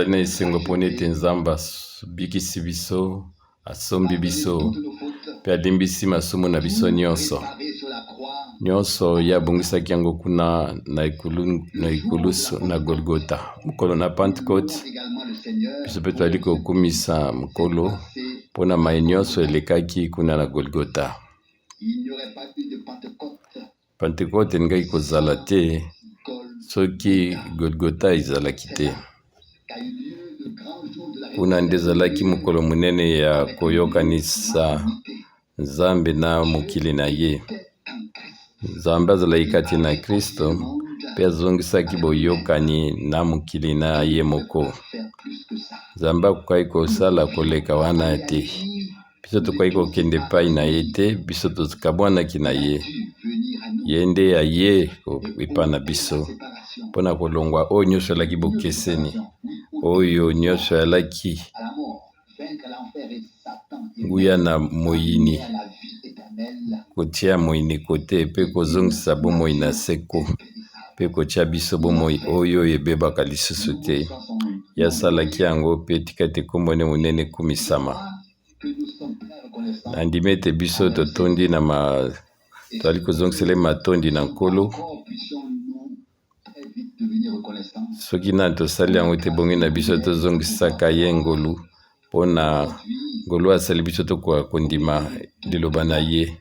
Tozali na esengo mpona ete Nzambe abikisi biso, asombi biso mpe alimbisi masumu na biso nyonso. Nyonso ye abongisaki yango kuna na ekulusu na Golgota. Mokolo na Pantekote, biso mpe tozali kokumisa Nkolo mpo na mai nyonso elekaki kuna na Golgota. Pantekote elingaki kozala te soki Golgota ezalaki te. Kuna nde ezalaki mokolo monene ya koyokanisa Nzambe na mokili na ye. Nzambe azalaki kati na Kristo mpe azongisaki boyokani na mokili na ye moko. Nzambe akokaki kosala koleka wana te. Biso tokoki kokende epai na ye te, biso tokabwanaki na ye. Ye nde aye epai na biso mpo na kolongwa oyo nyonso alaki bokeseni, oyo nyonso alaki nguya na moyini, kotia moyini kote mpe kozongisa bomoi na seko mpe kotia biso bomoi oyo ebebaka lisusu te. Ye asalaki yango mpe tika ete nkombo ne monene ekumisama. Nandimi ete biso totondi na ma tozali kozongisela ye matondi na Nkolo. Soki nani tosali yango te, ebongi na biso tozongisaka ye ngolu mpo na ngolu asali biso tokoka kondima liloba na ye,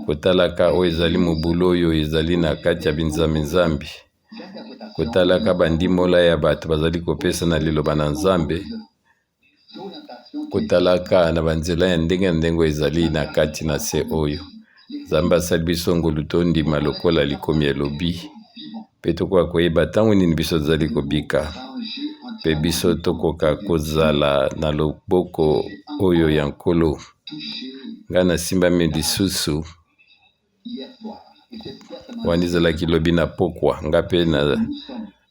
kotalaka oyo ezali mobulu oyo ezali na kati ya binzambi-nzambi, kotalaka bandimbola ya bato bazali kopesa na liloba na Nzambe. Kotalaka na banzela ya ndenge na ndenge oyo ezali na kati na se oyo. Nzambe asali biso ngolu tondima lokola likomi elobi, mpe tokoka koyeba ntango nini biso tozali kobika, mpe biso tokoka kozala na loboko oyo ya Nkolo. Ngai nasimbami lisusu Wana ezalaki lobi na pokwa, nga mpe na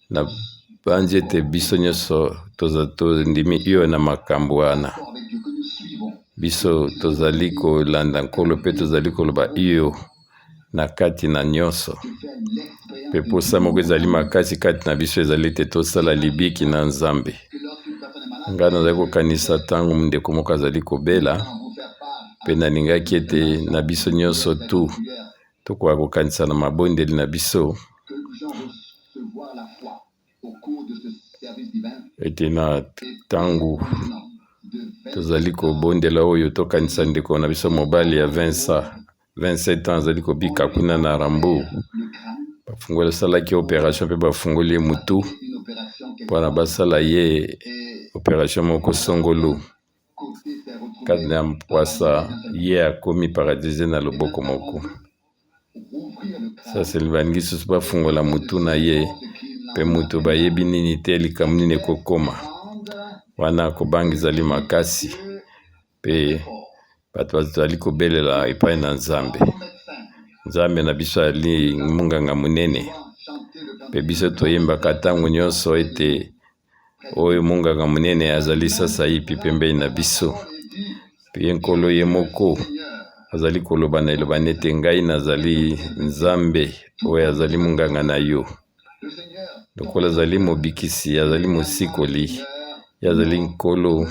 nabanzi ete biso nyonso tondimi iyo na makambo wana. Biso tozali kolanda Nkolo mpe tozali koloba iyo na kati na nyonso. Mpe mposa moko ezali makasi kati na biso ezali ete tosala libiki na Nzambe. Ngai nazali kokanisa ntango ndeko moko azali kobela mpe nalingaki ete na biso nyonso tu tokoka kokanisa na mabondeli na biso ete na ntango tozali kobondela oyo tokanisa ndeko na biso mobali ya Vincent 27 ans azali kobika kuna na Rambo. Bafungoli asalaki operation mpe bafungoli ye mutu mpona basala ye operation moko songolo. Kati na mpwasa ye akomi paradize na loboko moko. Sasa balingi susu bafungola mutu na ye mpe mutu bayebi nini te likambo nini ekokoma wana kobanga ezali makasi mpe Bato bazali kobelela epai na Nzambe. Nzambe na biso ali monganga monene, mpe biso toyembaka ntango nyonso ete oyo monganga monene azali sasaipi pembeni na biso. Mpe ye Nkolo ye moko azali koloba na eloba nete ngai nazali Nzambe oyo azali monganga na yo. Lokola azali mobikisi, azali mosikoli, ye azali Nkolo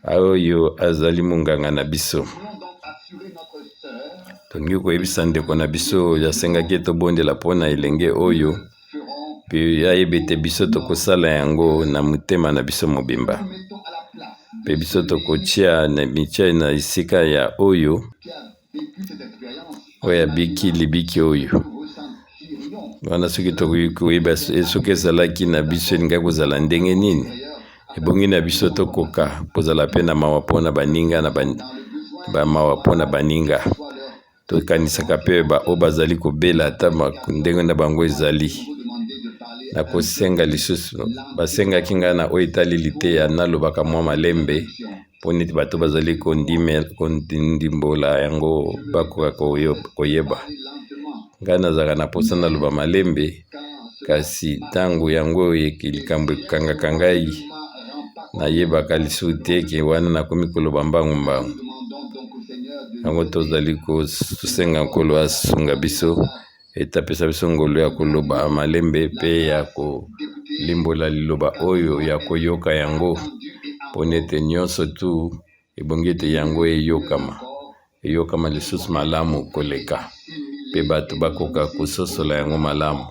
Oyo azali monganga na biso. Tolingi koyebisa ndeko na biso oyo asengaki tobondela mpo na elenge oyo mpe ayeba ete biso tokosala yango na motema na biso mobimba mpe biso tokotia na mitia na esika ya oyo oyo abiki libiki oyo wana soki tokoki koyeba soki ezalaki na biso elingaki kozala ndenge nini ebongi na biso tokoka kozala mpe na mawa mpo na baninga na bamawa mpo na baninga tokanisaka mpe baoyo bazali kobela ata ndenge na bango ezali nakosenga lisusu basengaki ngai na oyo etali liteya nalobaka mwa malembe mpo neti bato bazali kondimbola yango bakoka koyeba. Ngai nazalaka na mposa naloba malembe, kasi ntango yango likambo ekangaka ngai, nayebaka lisusu te ke wana nakomi koloba mbangu mbangu. Yango tozali kosenga Nkolo asunga biso ete apesa biso ngolu ya koloba malembe mpe ya. kolimbola liloba oyo ya koyoka yango, mpo nete nyonso tu ebongi ete yango eyokama, eyokama lisusu malamu koleka, mpe bato bakoka kososola yango malamu.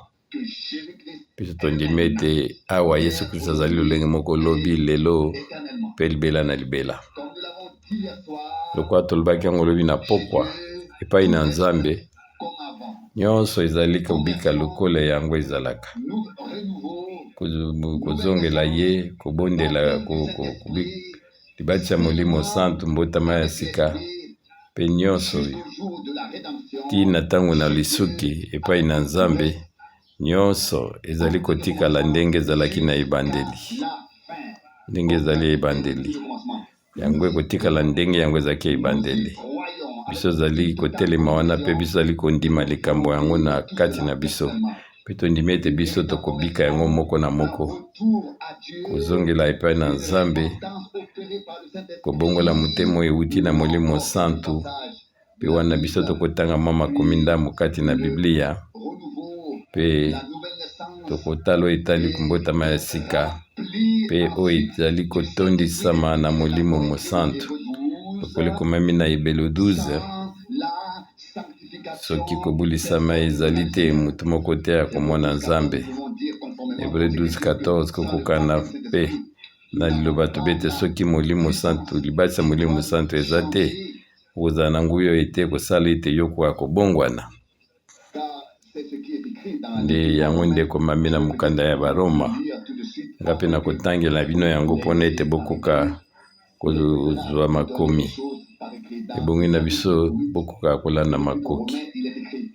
Biso tondimi ete awa Yesu Kristo azali lolenge moko lobi, lelo mpe libela na libela. Lokola tolobaki yango lobi na pokwa, epai na Nzambe nyonso ezali kobika lokola yango ezalaka. Kozongela ye, kobondela, libatisi ya Molimo Santu, mbotama ya sika, mpe nyonso oyo tii na ntango na lisuki epai na Nzambe, nyonso ezali kotikala ndenge ezalaki na ebandeli, ndenge ezali ebandeli. Yango ekotikala ndenge yango ezalaki ya ebandeli. Biso ezali kotelema wana mpe biso ezali kondima likambo yango na kati na biso mpe tondimi ete biso tokobika yango moko na moko, kozongela epai na Nzambe, kobongola motema oyo euti na Molimo Santu. Mpe wana biso tokotanga mwa makomi ndambo kati na Biblia mpe tokotala oyo etali mbotama ya sika mpe oyo ezali kotondisama na Molimo Mosantu, lokola ekomami na Ebelo 12. Soki kobulisama ezali te, moto moko te akomona Nzambe. Hebreu 12:14 kokokana mpe na liloba tobe ete soki Molimo Santu, libatisi ya Molimo Santu eza te, okozala na nguya oyo ete ekosala ete yo okoka kobongwana. Nde yango nde ekomami na mokanda ya Baroma. Nga mpe nakotangela bino yango mpona ete bokoka kozwa makomi. Ebongi na biso bokoka kolanda makoki.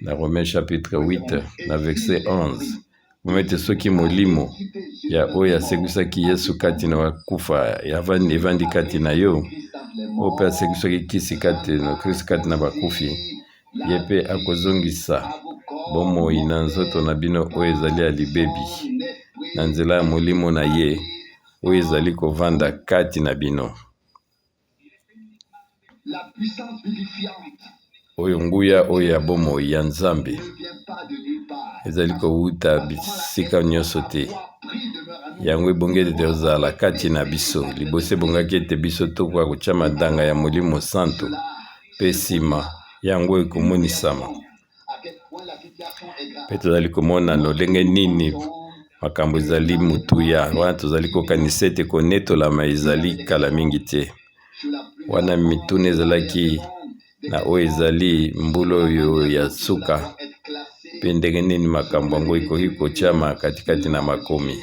Na Romains chapitre 8 na verset 11. Mpo ete soki Molimo ya oyo asekwisaki Yesu kati na bakufa evandi kati na yo, oyo mpe asekwisaki kisi kati na Kristo kati na bakufi, ye mpe akozongisa bomoi na nzoto na bino oyo ezali ya libebi na nzela ya Molimo na ye oyo ezali kovanda kati na bino. Oyo nguya oyo ya bomoi ya Nzambe ezali kowuta bisika nyonso te. Yango ebongi ete tozala kati na biso. Liboso ebongaki ete biso tokoka kotya madanga ya Molimo Santu, mpe nsima yango ekomonisama. Mpe tozali komona lolenge nini makambo ezali motuya wana tozali kokanisa ete konetolama ezali kala mingi te. Wana mituna ezalaki na oyo ezali mbula oyo ya suka mpe ndenge nini makambo yango ekoki kotyama katikati na makomi.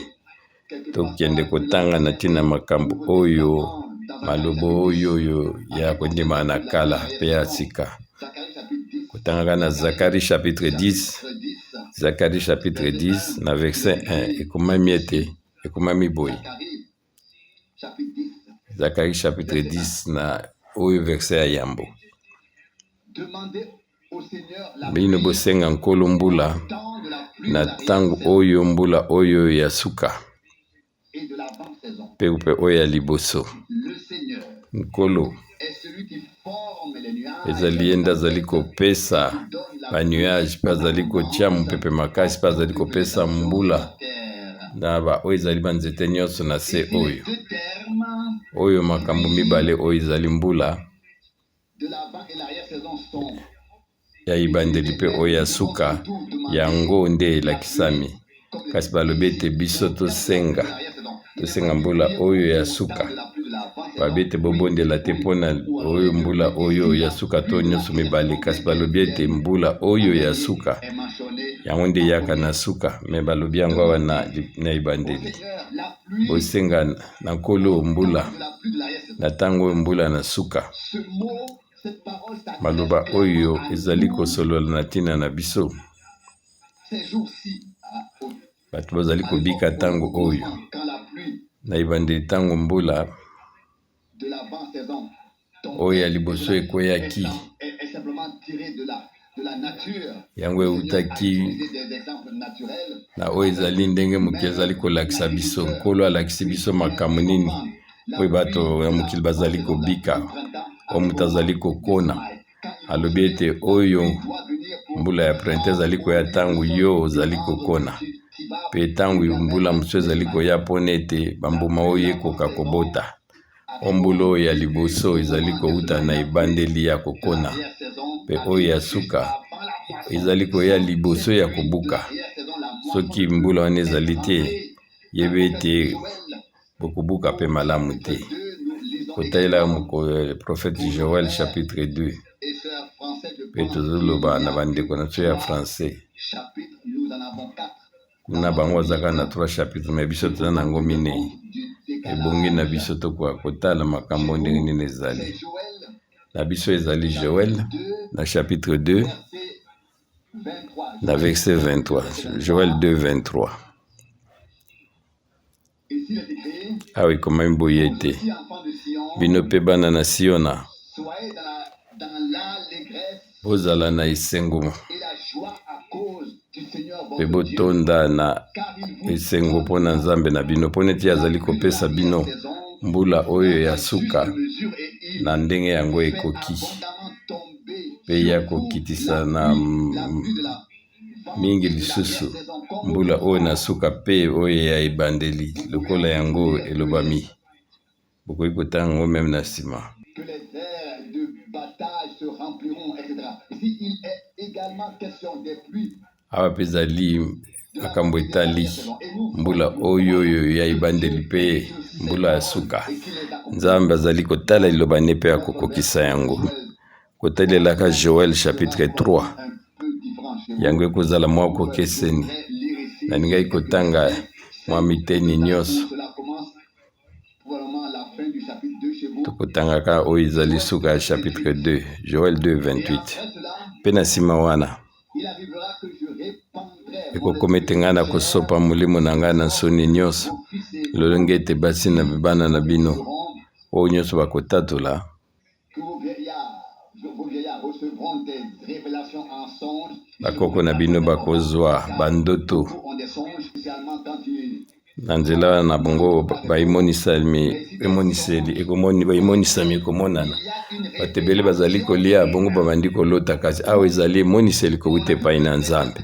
Tokende kotanga na ntina makambo oyo maloba oyo oyo ya kondima na kala mpe ya sika. Kotangaka na Zakari chapitre 10, Zakari chapitre 10 na verset 1 ekomami ete ekomami boye. Zakari chapitre 10 na oyo verset ya yambo. Bino bosenga Nkolo mbula na ntango oyo mbula oyo ya suka mpe mpe oyo ya liboso. Nkolo ezali ye nde azali kopesa ba nuage mpe azali kotia mopepe makasi mpe azali kopesa mbula na ba oyo ezali banzete nyonso na se oyo. Oyo makambo mibale oyo ezali mbula ya ebandeli mpe oyo ya suka, yango nde elakisami. Kasi balobi ete biso tosenga, tosenga mbula oyo ya suka. Balobi ete bobondela te mpo na oyo mbula oyo ya suka to nyonso mibale, kasi balobi ete mbula oyo ya suka, yango nde eyaka na suka, me balobi yango awa na ebandeli. Bosenga na Nkolo mbula na ntango oyo mbula na suka. Maloba oyo ezali kosolola na ntina na biso. Bato bazali kobika ntango oyo. Na ebandeli ntango mbula oyo ya liboso ekweyaki, yango eutaki na oyo ezali ndenge mokili ezali kolakisa biso. Nkolo alakisi biso makambo nini oyo bato ya mokili bazali kobika, oyo moto azali kokona. Alobi ete oyo mbula ya printemps ezali koya ntango yo ozali kokona. Mpe ntango mbula mosusu ezali koya mpona ete bambuma oyo ekoka kobota. O mbula oyo ya liboso ezali kouta na ebandeli ya kokona, mpe oyo ya suka ezali koya liboso ya kobuka. Soki mbula wana ezali te, yeba ete bokobuka mpe malamu te. Kotalela prophète Joël chapitre 2, mpe tozoloba na bandeko na biso ya français. Kuna bango bazalaka na 3 chapitre, mais biso toza na yango minei. Ebongi na biso tokoka kotala makambo ndenge nini ezali. Na biso ezali Joël na chapitre 2 na verset 23. Joël 2 23. Awa ekomami boye ete bino mpe bana na Siona bozala na esengo mpe botonda na esengo mpo na Nzambe na bino, mpo neti azali kopesa bino mbula oyo ya suka na ndenge yango ekoki, mpe ya kokitisa na mingi lisusu mbula oyo na suka mpe oyo ya ebandeli lokola yango elobami. Bokoki kotanga yango meme na nsima. Que les aires de bataille se rempliront, etc. Ici, il est également question des pluies. Awa mpe ezali makambo etali mbula oyo oyo ya ebandeli mpe mbula ya suka. Nzambe azali kotala liloba ne mpe akokokisa yango. Kotalelaka Joël chapitre 3, yango ekozala mwa kokeseni. Nalingaki kotanga mwa miteni nyonso. Tokotangaka oyo ezali suka ya chapitre 2, Joël 2 28. Mpe na nsima wana ekokoma ete ngai nakosopa molimo na ngai na nsoni nyonso, lolenge ete basi na bana na bino oyo nyonso bakotatola bakoko na bino bakozwa bandoto na nzela na bango baimonisami emoniseli ekomoni baimonisami ekomonana. Bato ebele bazali kolia bongo babandi kolota, kasi awa ezali emoniseli kowuta epai na Nzambe.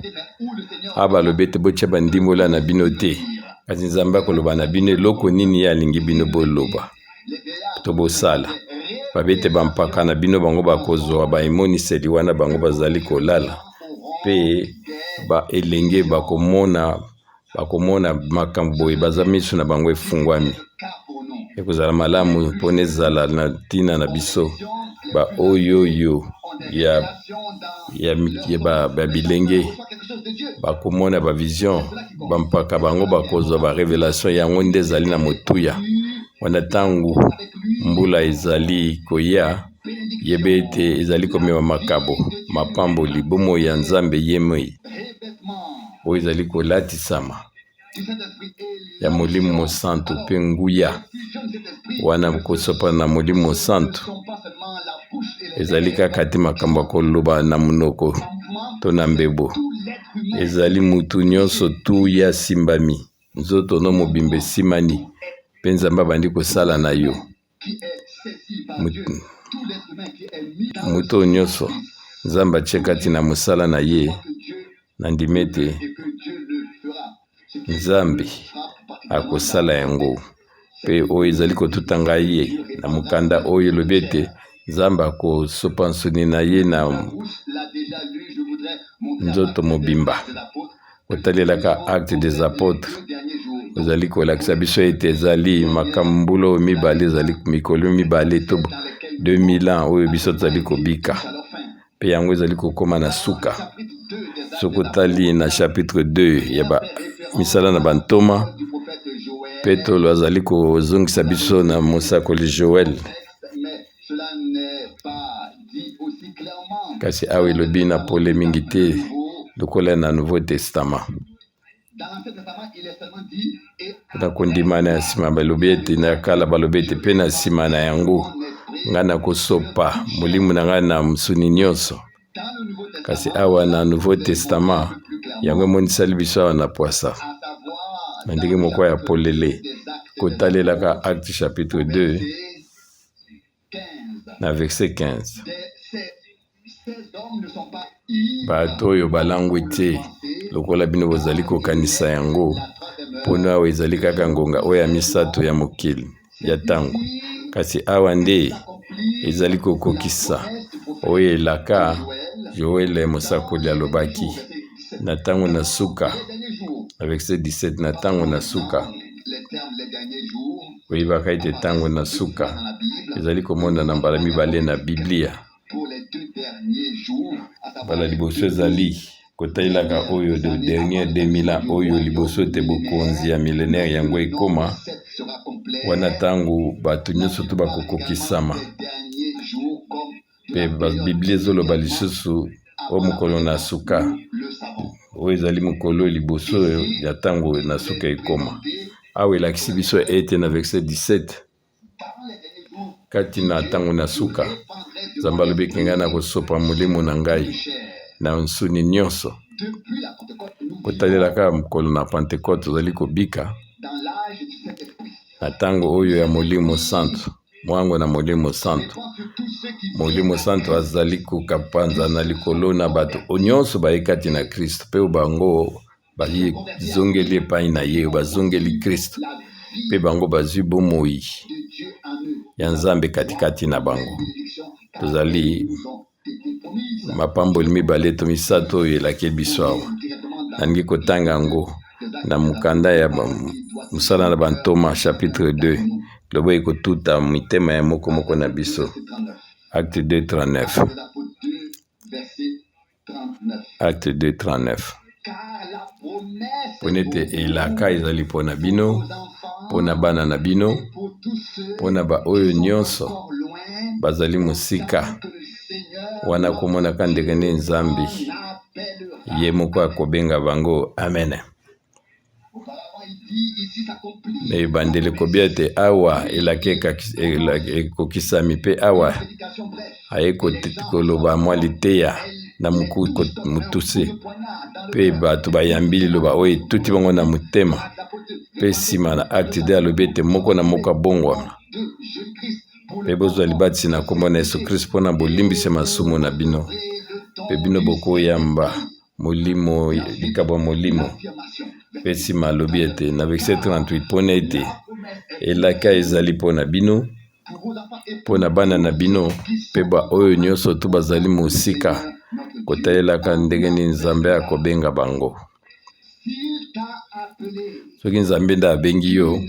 Awa balobi ete botia bandimbola na bino te, kasi Nzambe akoloba na bino eloko nini ye alingi bino boloba to bosala. Babi ete bampaka na bino bango bakozwa baemoniseli wana bango bazali kolala, mpe ba elenge bakomona bakomona makambo boye baza miso na bango efungwami. Ekozala malamu mpona ezala na ntina na biso baoyoyo ya, ya, ya ba, ba bilenge bakomona ba vision, bampaka bango bakozwa ba revelation. Yango nde ezali na motuya wana ntango mbula ezali koya, yeba ete ezali komema makabo, mapamboli, bomoi ya Nzambe ye moi oyo ezali kolatisama ya Molimo Mosantu mpe nguya wana kosopa na Molimo Mosantu ezali kaka te makambo ya koloba na monoko to na mbebo, ezali mutu nyonso tu ye asimbami, nzoto no mobimba esimani mpe Nzambe abandi kosala na yo. Moto oyo nyonso Nzambe atie kati na mosala na ye, nandimi ete Nzambe akosala yango. Mpe oyo ezali kotuta ngai ye na mokanda oyo elobi ete Nzambe akosopa nsoni na ye na nzoto mobimba. Kotalelaka Actes des Apôtres ezali kolakisa biso ete ezali makambo mbula oyo mibale ezali mikolo mibale to 2000 ans oyo biso tozali kobika, mpe yango ezali kokoma na suka. Soki otali na chapitre 2 ya ba misala na bantoma, Petolo azali kozongisa biso na mosakoli Joël. Kasi awa elobi na pole mingi te lokola na Nouveau Testament. Na kondimana ya nsima balobi ete na kala balobi ete mpe na nsima na yango ngai nakosopa molimo na ngai na mosuni nyonso. Kasi awa na Nouveau Testament yango emonisali biso awa na pwasa na ndenge moko ya polele, kotalelaka Acte chapitre 2 na verset 15. Bato oyo balangwi te lokola bino bozali kokanisa yango, mpona awa ezali kaka ngonga oyo ya misato ya mokili ya ntango, kasi awa nde ezali kokokisa oyo elaka Joele mosakoli alobaki na ntango na suka, na verset 17, na ntango na suka. Oyebaka ete ntango na suka ezali komonana mbala mibale na Biblia. Mbala liboso ezali kotalelaka oyo de dernier 2000 ans oyo liboso ete bokonzi ya millennaire yango ekoma, wana ntango bato nyonso to bakokokisama. Mpe Biblia ezoloba lisusu o mokolo na suka, oyo ezali mokolo liboso ya ntango na suka ekoma. Awa elakisi biso ete na verset 17 Kati na ntango na suka, Nzambe alobi ete ngai nakosopa Molimo na ngai na nsuni nyonso. Kotalelaka mokolo na Pantekote, tozali kobika na ntango oyo ya Molimo Santu, mwango na Molimo Santu. Molimo Santu azali kokapanzana likolo na bato nyonso baye kati na Kristo, mpe bango bazongeli epai na ye, bazongeli Kristo, mpe bango bazwi bomoi ya Nzambe katikati na bango. Tozali mapamboli mibale to misato oyo elakeli biso awa. Nalingi kotanga yango na mokanda ya mosala na bantoma chapitre 2 lobo ekotuta mitema ya moko moko na biso. Acte 2 39. Acte 2 39. Mpo ete elaka ezali mpo na bino, mpo na bana na bino, mpo na baoyo nyonso bazali mosika, wana komonaka ndenge nde Nzambe ye moko akobenga bango. Amen. Na ebandeli kobia ete awa elaka ekokisami mpe awa aye koloba mwa liteya na motuse mpe bato bayambi liloba oyo etuti bango na motema mpe nsima na acte de alobi ete moko na moko abongwama mpe bozwa libatisi na nkombo na Yesu Kristo mpo na bolimbisi masumu na bino mpe bino bokoyamba molimo, likabo ya molimo. Mpe nsima alobi ete na verset 38, mpo na ete elaka ezali mpo na bino, mpo na bana na bino, mpe baoyo nyonso to bazali mosika, kotalelaka ndenge nini Nzambe akobenga bango. Soki Nzambe nde abengi yo,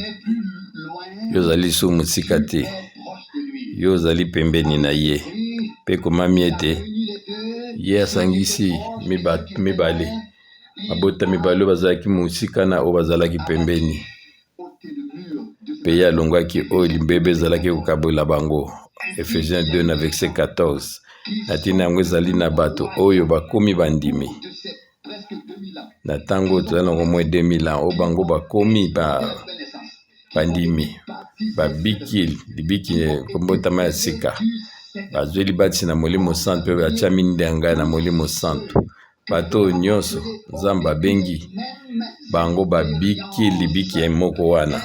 yo ozali lisusu mosika te, yo ozali pembeni na ye. Mpe ekomami ete ye asangisi mibale, mabota mibale oyo bazalaki mosika na oyo bazalaki pembeni, mpe ye alongwaki oyo limbebe ezalaki kokabola bango. Ephésiens 2 na verset 14. Na ntina yango ezali na bato oyo bakomi bandimi na ntango oyo tozali nango moins 2000 ans oyo bango bakomi ba bandimi babiki libiki mbotama ya sika bazwi libatisi na molimo santu mpe batiami ndanga na molimo santu bato oyo nyonso nzambe abengi bango babiki libiki ya moko wana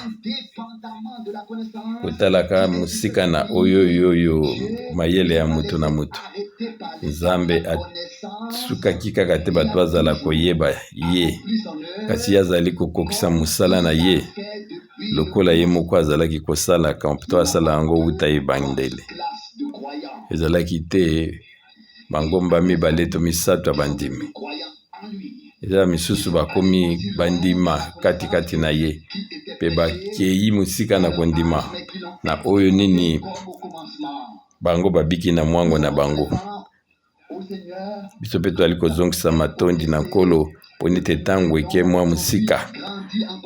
kotalaka mosika na oyo oyo mayele ya moto na moto nzambe asukaki kaka te bato bazala koyeba ye kasi ye azali kokokisa mosala na ye lokola ye moko azalaki kosala to asala yango uta ebandeli ezalaki te mangomba mibale to misato ya bandimi eza misusu bakomi bandima katikati na ye mpe bakei mosika na kondima na oyo nini bango babiki na mwango na bango. Biso mpe tozali kozongisa matondi na Nkolo mpo nete ntango eke mwa mosika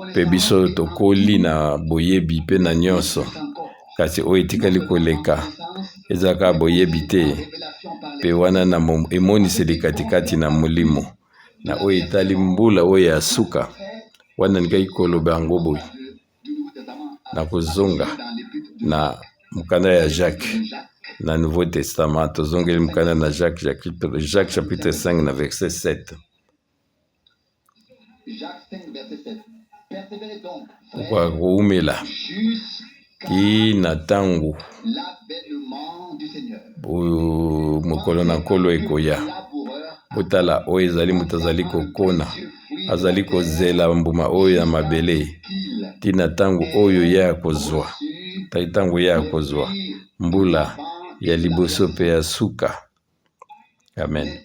mpe biso tokoli na boyebi mpe na nyonso, kasi oyo etikali koleka ezalaka boyebi te, mpe wana na emoniseli katikati na molimo na oyo etali mbula oyo ya suka wana nalingaki koloba yango boye. Nakozonga na mokanda ya Jacques na Nouveau Testament. Tozongeli mokanda na Jacques, Jacques chapitre 5 na verset 7. Okoka koumela ti na ntango Mokolo na Nkolo ekoya. Botala, oyo ezali moto azali kokona, azali kozela mbuma oyo ya mabele ntina ntango oyo ye akozwa, ntango ye akozwa mbula ya liboso mpe ya suka. Amen.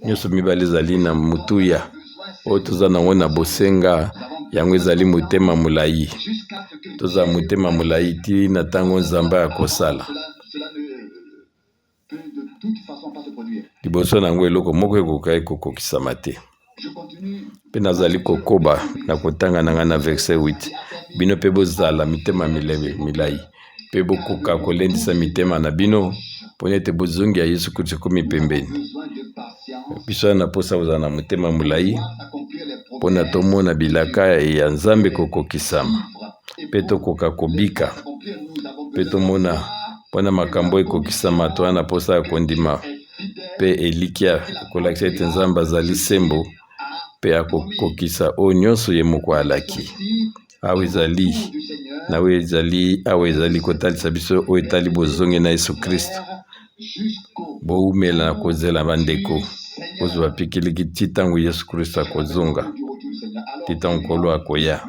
Nyonso mibale ezali na motuya oyo toza nango na bosenga, yango ezali motema molai. Tozala motema molai ti na ntango Nzambe akosala. Liboso na yango eloko moko ekokaki kokokisama te. Mpe nazali kokoba na kotanga na ngai na verset 8. Bino mpe bozala mitema milai mpe bokoka kolendisa mitema na bino mpo ete bozongi ya Yesu Kristo ekomi pembeni. Biso na mposa kozala na motema molai mpo na tomona bilaka ya Nzambe kokokisama mpe tokoka kobika mpe tomona mpo na makambo ekokisama. Toza na mposa ya kondima mpe elikya kolakisa ete Nzambe azali sembo mpe akokokisa oyo nyonso ye moko alaki. Awa ezali na oyo ezali awa ezali kotalisa biso oyo etali bozongi na Yesu Kristo. Bowumela na kozela bandeko, bozwa pikiliki ti ntango Yesu Kristo akozonga, ti ntango Nkolo akoya.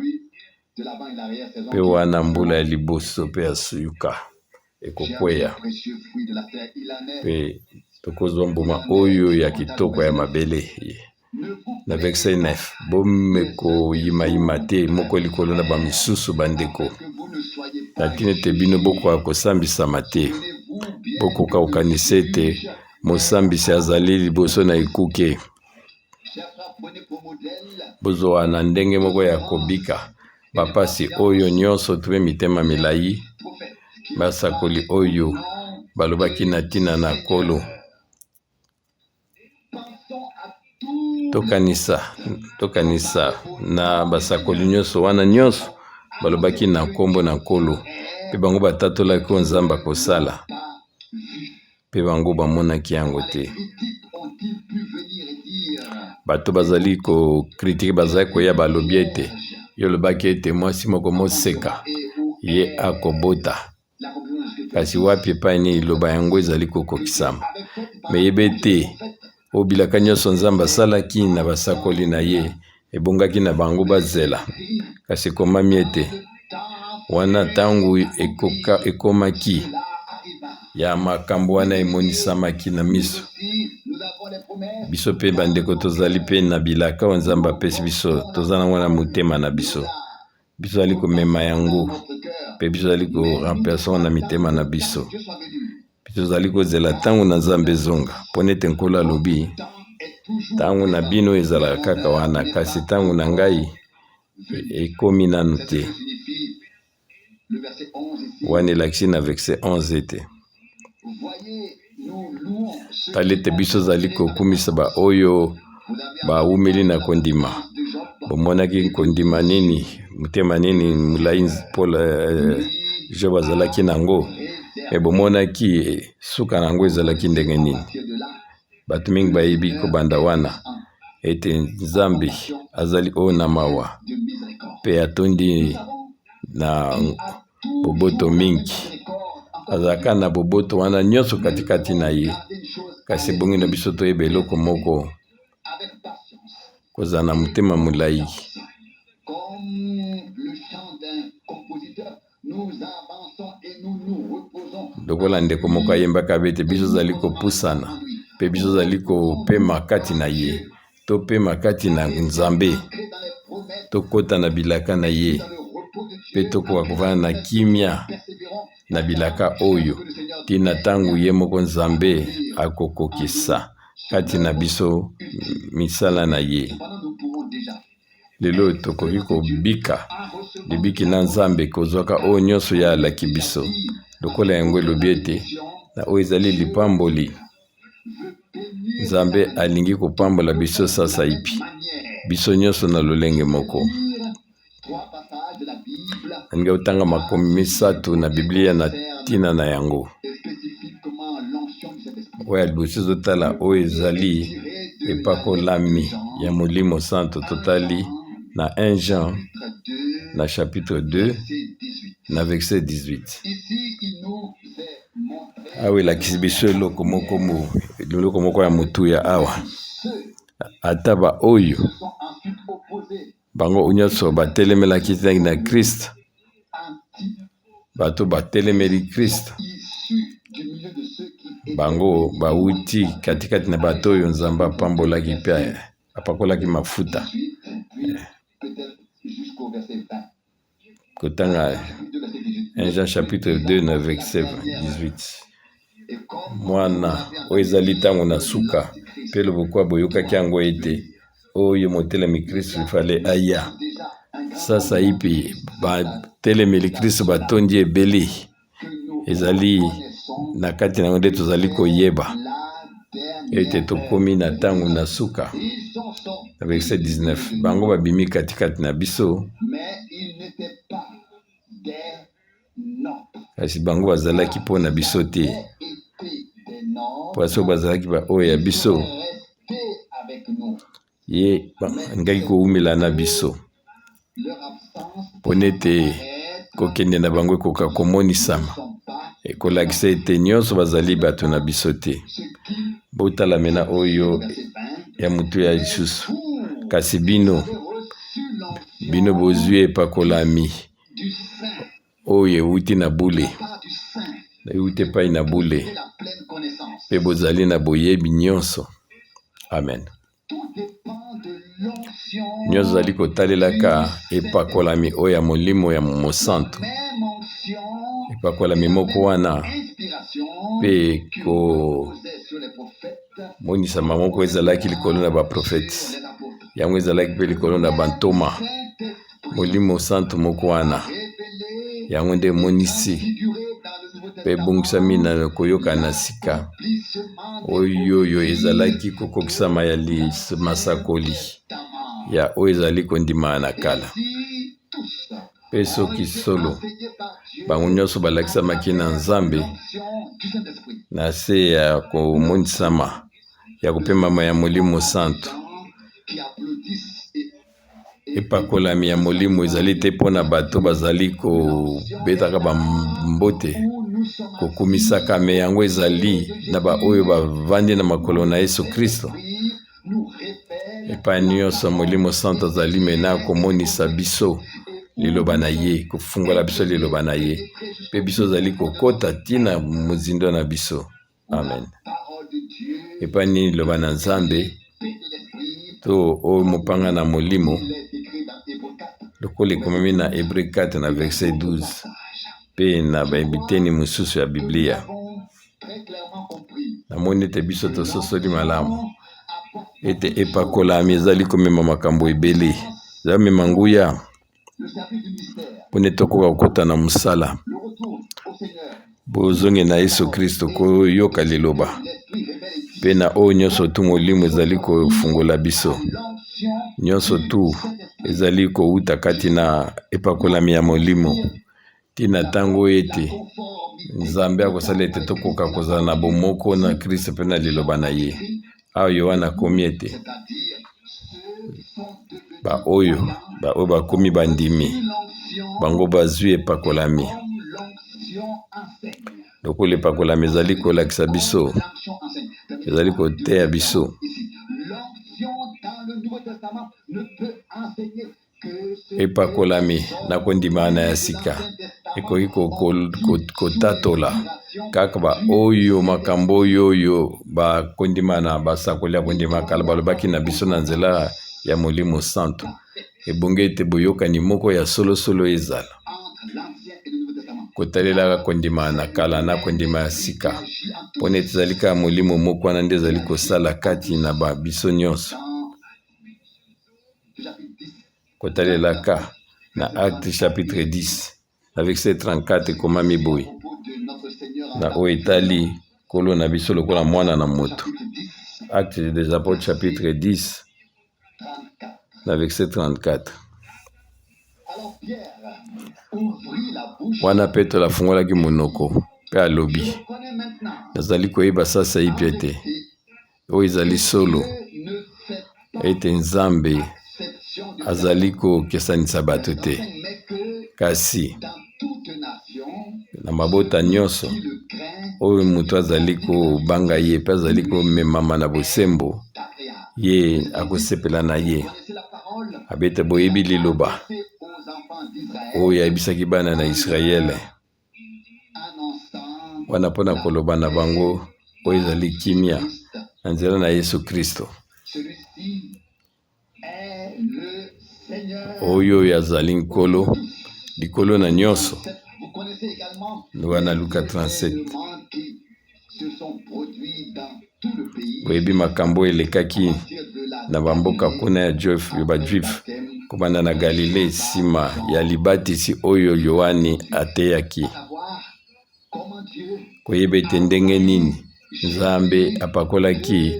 Mpe wana mbula ya liboso mpe ya suka ekokweya, mpe tokozwa mbuma oyo ya kitoko ya mabele. Na verset 9, bomekoyimayima te moko likolo na bamisusu, bandeko, na ntina ete bino bokoka kosambisama te. Bokoka kokanisa ete mosambisi azali liboso na ekuke. Bozwa na ndenge moko ya kobika bapasi oyo nyonso to mpe mitema milai. Basakoli oyo balobaki na ntina na Nkolo. Tokanisa, tokanisa na basakoli nyonso wana nyonso balobaki na nkombo na Nkolo, mpe bango batatolaki oyo Nzambe akosala, mpe bango bamonaki yango te. Bato bazali kokritike, bazali koya, balobi ete yo olobaki ete mwasi moko moseka ye akobota, kasi wapi epai nini liloba yango ezali kokokisama? Meyeba ete oyo bilaka nyonso Nzambe asalaki na basakoli na ye ebongaki na bango bazela, kasi ekomami ete wana ntango ekomaki ya makambo wana emonisamaki na miso biso. Mpe bandeko, tozali mpe na bilaka oyo Nzambe apesi biso, toza nango na motema na biso. Biso tozali komema yango mpe biso tozali koremplace na mitema na biso. Biso tozali kozela ntango na Nzambe ezonga, mpo nete Nkolo alobi ntango na bino ezalaka kaka wana, kasi ntango na ngai ekomi nanu te. Wana elakisi na verset 11 ete tala ete biso ozali kokumisa baoyo bawumeli na kondima. Bomonaki kondima nini, motema nini molai Paul Job azalaki nango, me bomonaki suka na yango ezalaki ndenge nini? Bato mingi bayebi kobanda wana ete Nzambe azali oyo na mawa mpe atondi na boboto mingi. Azalaka na boboto wana nyonso katikati na ye, kasi ebongi na biso toyeba eloko moko: kozala na motema molai. Lokola ndeko moko ayembaka be ete biso ozali kopusana mpe biso ozali kopema kati na ye. Topema kati na Nzambe, tokɔta na bilaka na ye mpe tokoka kovanda na kimia na bilaka oyo ntina ntango ye moko Nzambe akokokisa kati na biso misala na ye. Lelo tokoki kobika libiki na Nzambe, kozwaka oyo nyonso ye alaki biso, lokola yango elobi ete na oyo ezali lipamboli. Nzambe alingi kopambola biso sasaipi, biso nyonso na lolenge moko. Nalingi kotanga makomi misato na Biblia na ntina na yango. Oyo ya liboso ezotala oyo ezali epakolami ya Molimo Santo. Totali na 1 Jean na chapitre 2, Na verset 18, awa elakisi biso eloko moko, eloko moko ya motuya awa. Ata baoyo bango nyonso batelemelaki na Christ, bato batelemeli Christ, bango bawuti katikati na bato oyo Nzambe apambolaki mpe apakolaki mafuta. Kotanga 1 Jean chapitre 2 na verset 18. Mwana oyo ezali ntango na suka, mpe loboko boyokaki yango ete oyo motelemi Kristo fale aya. Sasa ipi batelemeli Kristo batondi ebele, ezali na kati na yango nde tozali koyeba ete tokomi na ntango na suka. Na verset 19, bango babimi katikati na biso, kasi bango bazalaki mpo na biso te, mpo soki bazalaki baoyo ya biso, ye alingaki kowumela na biso, mpo nete kokende na bango ekoka komonisama, ekolakisa ete nyonso bazali bato na biso te. Botala mena oyo ya motuya lisusu, kasi bino, bino bozwi epakolami oyo ewuti na bule, ewuti epai na bule, mpe bozali na boyebi nyonso. Amen. Nyonso ezali kotalelaka epakolami oyo ya Molimo ya Mosantu, epakolami moko wana mpe komonisama moko ezalaki likolo na baprofete, yango ezalaki mpe likolo na bantoma. Molimo Santu moko wana, yango nde emonisi mpe ebongisami na koyoka na sika oyo oyo ezalaki kokokisama ya masakoli ya oyo ezali kondimana na kala. Mpe soki solo bango nyonso balakisamaki na Nzambe na se ya komonisama ya kopemama ya Molimo Santu, Epakolami ya Molimo ezali te mpo na bato bazali kobetaka bambote, kokumisaka, me yango ezali na baoyo bavandi na makolo na Yesu Kristo. Epai nyonso Molimo Santo azali mena komonisa biso liloba na ye, kofungola biso liloba na ye, mpe biso ozali kokota ntina mozindo na biso. Amen. Epai nini liloba na Nzambe to oyo mopanga na molimo, lokola ekomami na Hebre 4 na verset 12 mpe na biteni mosusu ya Biblia. Namoni ete biso tososoli malamu ete epakolami ezali komema makambo ebele, ezali komema nguya mpo nde tokoka kokota na mosala bozongi na Yesu Kristo, koyoka liloba mpe na oyo nyonso tu molimo ezali kofungola biso, nyonso tu ezali kowuta kati na epakolami ya molimo ntina ntango oyo ete Nzambe akosala ete tokoka kozala na bomoko na Kristo mpe na liloba na ye. Awa Yoane akomi ete baoyo baoyo bakomi bandimi bango bazwi epakolami. Lokola epakolami ezali kolakisa biso, ezali koteya biso. Epakolami na kondimana ya sika ekoki kotatola kaka baoyo makambo oyo oyo bakondimana basakoli ya kondima kala balobaki na biso na nzela ya Molimo Santu. Ebongi ete boyokani moko ya solosolo ezala kotalelaka kondima na kala na kondima ya sika, mpo na ete ezali kaka Molimo moko wana nde ezali kosala kati na ba biso nyonso. Kotalelaka na Acte chapitre 10 na verset 34 ekomami boye na oyo etali Nkolo na biso lokola mwana na moto. Acte des Apôtres chapitre 10 na verset 34. Wana Petelo afungolaki monoko mpe alobi, nazali koyeba sasaipi ete Oyo ezali solo ete Nzambe azali kokesanisa bato te, kasi Na mabota nyonso oyo moto azali kobanga ye mpe azali komemama na bosembo, ye akosepela na ye. Abete boyebi liloba oyo ayebisaki bana na Israele wana mpo na koloba na bango oyo ezali kimia na nzela na Yesu Kristo. Oyo oyo azali Nkolo likolo na nyonso. Wana Luka 37. Boyebi makambo oyo elekaki na bamboka kuna ya bajuif kobanda na Galile nsima ya libatisi oyo Yoane ateyaki. Koyeba ete ndenge nini Nzambe apakolaki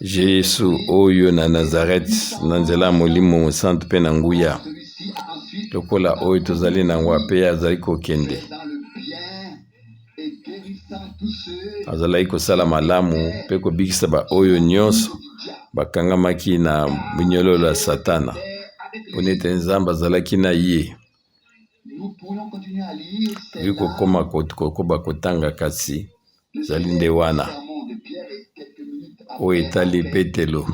Jesu oyo na Nazareth na nzela ya Molimo Mosantu mpe na nguya lokola oyo tozali na yango mpe azali kokende azalaki kosala malamu mpe kobikisa baoyo nyonso bakangamaki na minyololo ya Satana, mpo ete Nzambe azalaki na ye. Tokoki kokoma kokoba kotanga, kasi ezali nde wana oyo etali Petelo.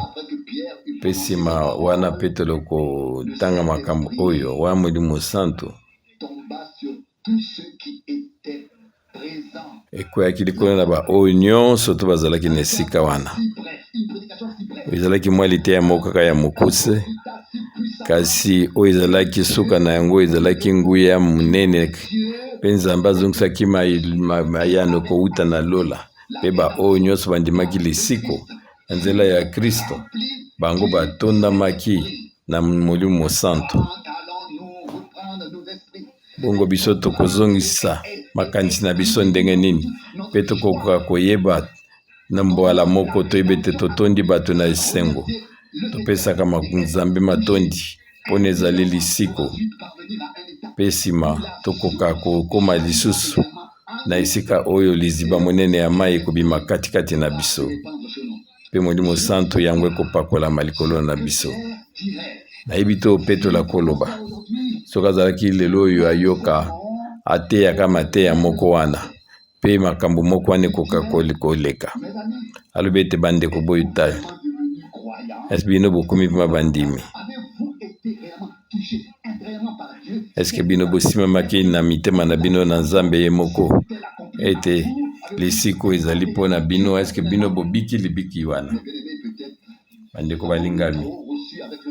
Mpe nsima wana Petelo kotanga makambo oyo wana Molimo Santu ekweyaki likolo na baoyo nyonso to bazalaki na esika wana. Ezalaki mwa liteya moko kaka ya mokuse, kasi oyo ezalaki suka na yango ezalaki nguya monene, mpe Nzambe azongisaki mayano kowuta na lola, mpe baoyo nyonso bandimaki lisiko na nzela ya Kristo, bango batondamaki na Molimo Mosantu. Bongo biso tokozongisa makanisi na biso ndenge nini mpe tokokoka koyeba na mbala moko toyebi ete totondi bato na esengo topesaka Nzambe matondi mpo na ezali lisiko mpe nsima tokoka kokoma lisusu na esika oyo liziba monene ya mai ekobima katikati na biso mpe Molimo Santu yango ekopakolama likolo na biso. Nayebi te opetola koloba soki azalaki lelo oyo ayoka ateyaka mateya moko wana mpe makambo moko wana ekoka koleka. Alobi ete bandeko boyutala, esi bino bokomi mpe bandimi? Eske bino bosimamaki na mitema na bino na Nzambe ye moko ete lisiko ezali mpo na bino? Eske bino bobiki libiki wana? Bandeko balingami,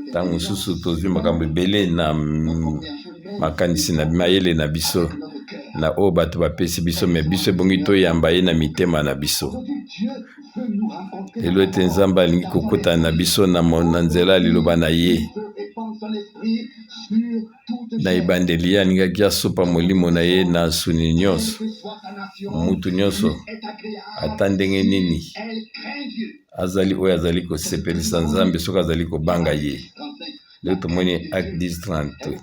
ntango mosusu tozwi makambo ebele na makanisi na mayele na biso na oyo bato bapesi biso, me biso ebongi toyamba ye na mitema na biso. Lelo ete Nzambe alingi kokutana na biso na nzela ya liloba na ye. Na ebandeli ye alingaki asopa molimo na ye na nsuni nyonso, mutu nyonso, ata ndenge nini azali oyo azali kosepelisa Nzambe soki azali kobanga ye. Lelo tomoni Acte 10:30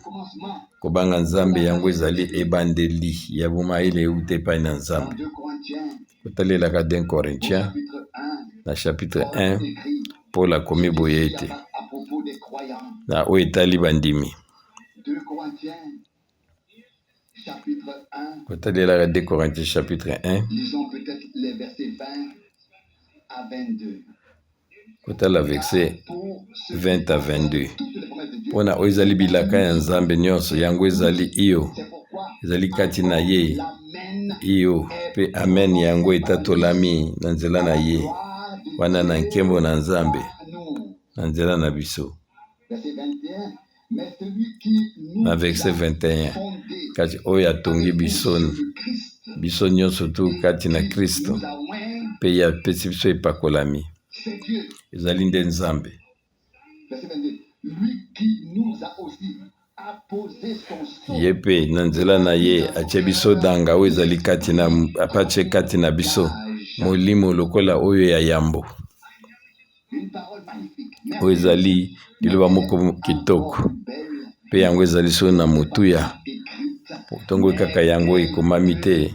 kobanga Nzambe yango ezali ebandeli ya bomayele euta epai na Nzambe. Kotalelaka 2 Corinthiens na chapitre 1, Paul akomi boye ete na oyo etali bandimi. Kotalelaka 2 Corinthiens chapitre 1, kotala verset 20 à 22. Mpo na oyo ezali bilaka ya Nzambe nyonso, yango ezali iyo, ezali kati na ye iyo mpe amen, yango etatolami na nzela na ye wana na nkembo na Nzambe na nzela na biso. Na verset 21, kasi oyo atongi biso biso nyonso tu kati na Kristo mpe ye apesi biso epakolami, ezali nde Nzambe. Ye mpe na nzela na ye atie biso danga oyo ezali kati na apatie kati na biso molimo lokola oyo ya yambo. Oyo ezali liloba moko kitoko mpe yango ezali so na motuya ntongo kaka yango ekomami te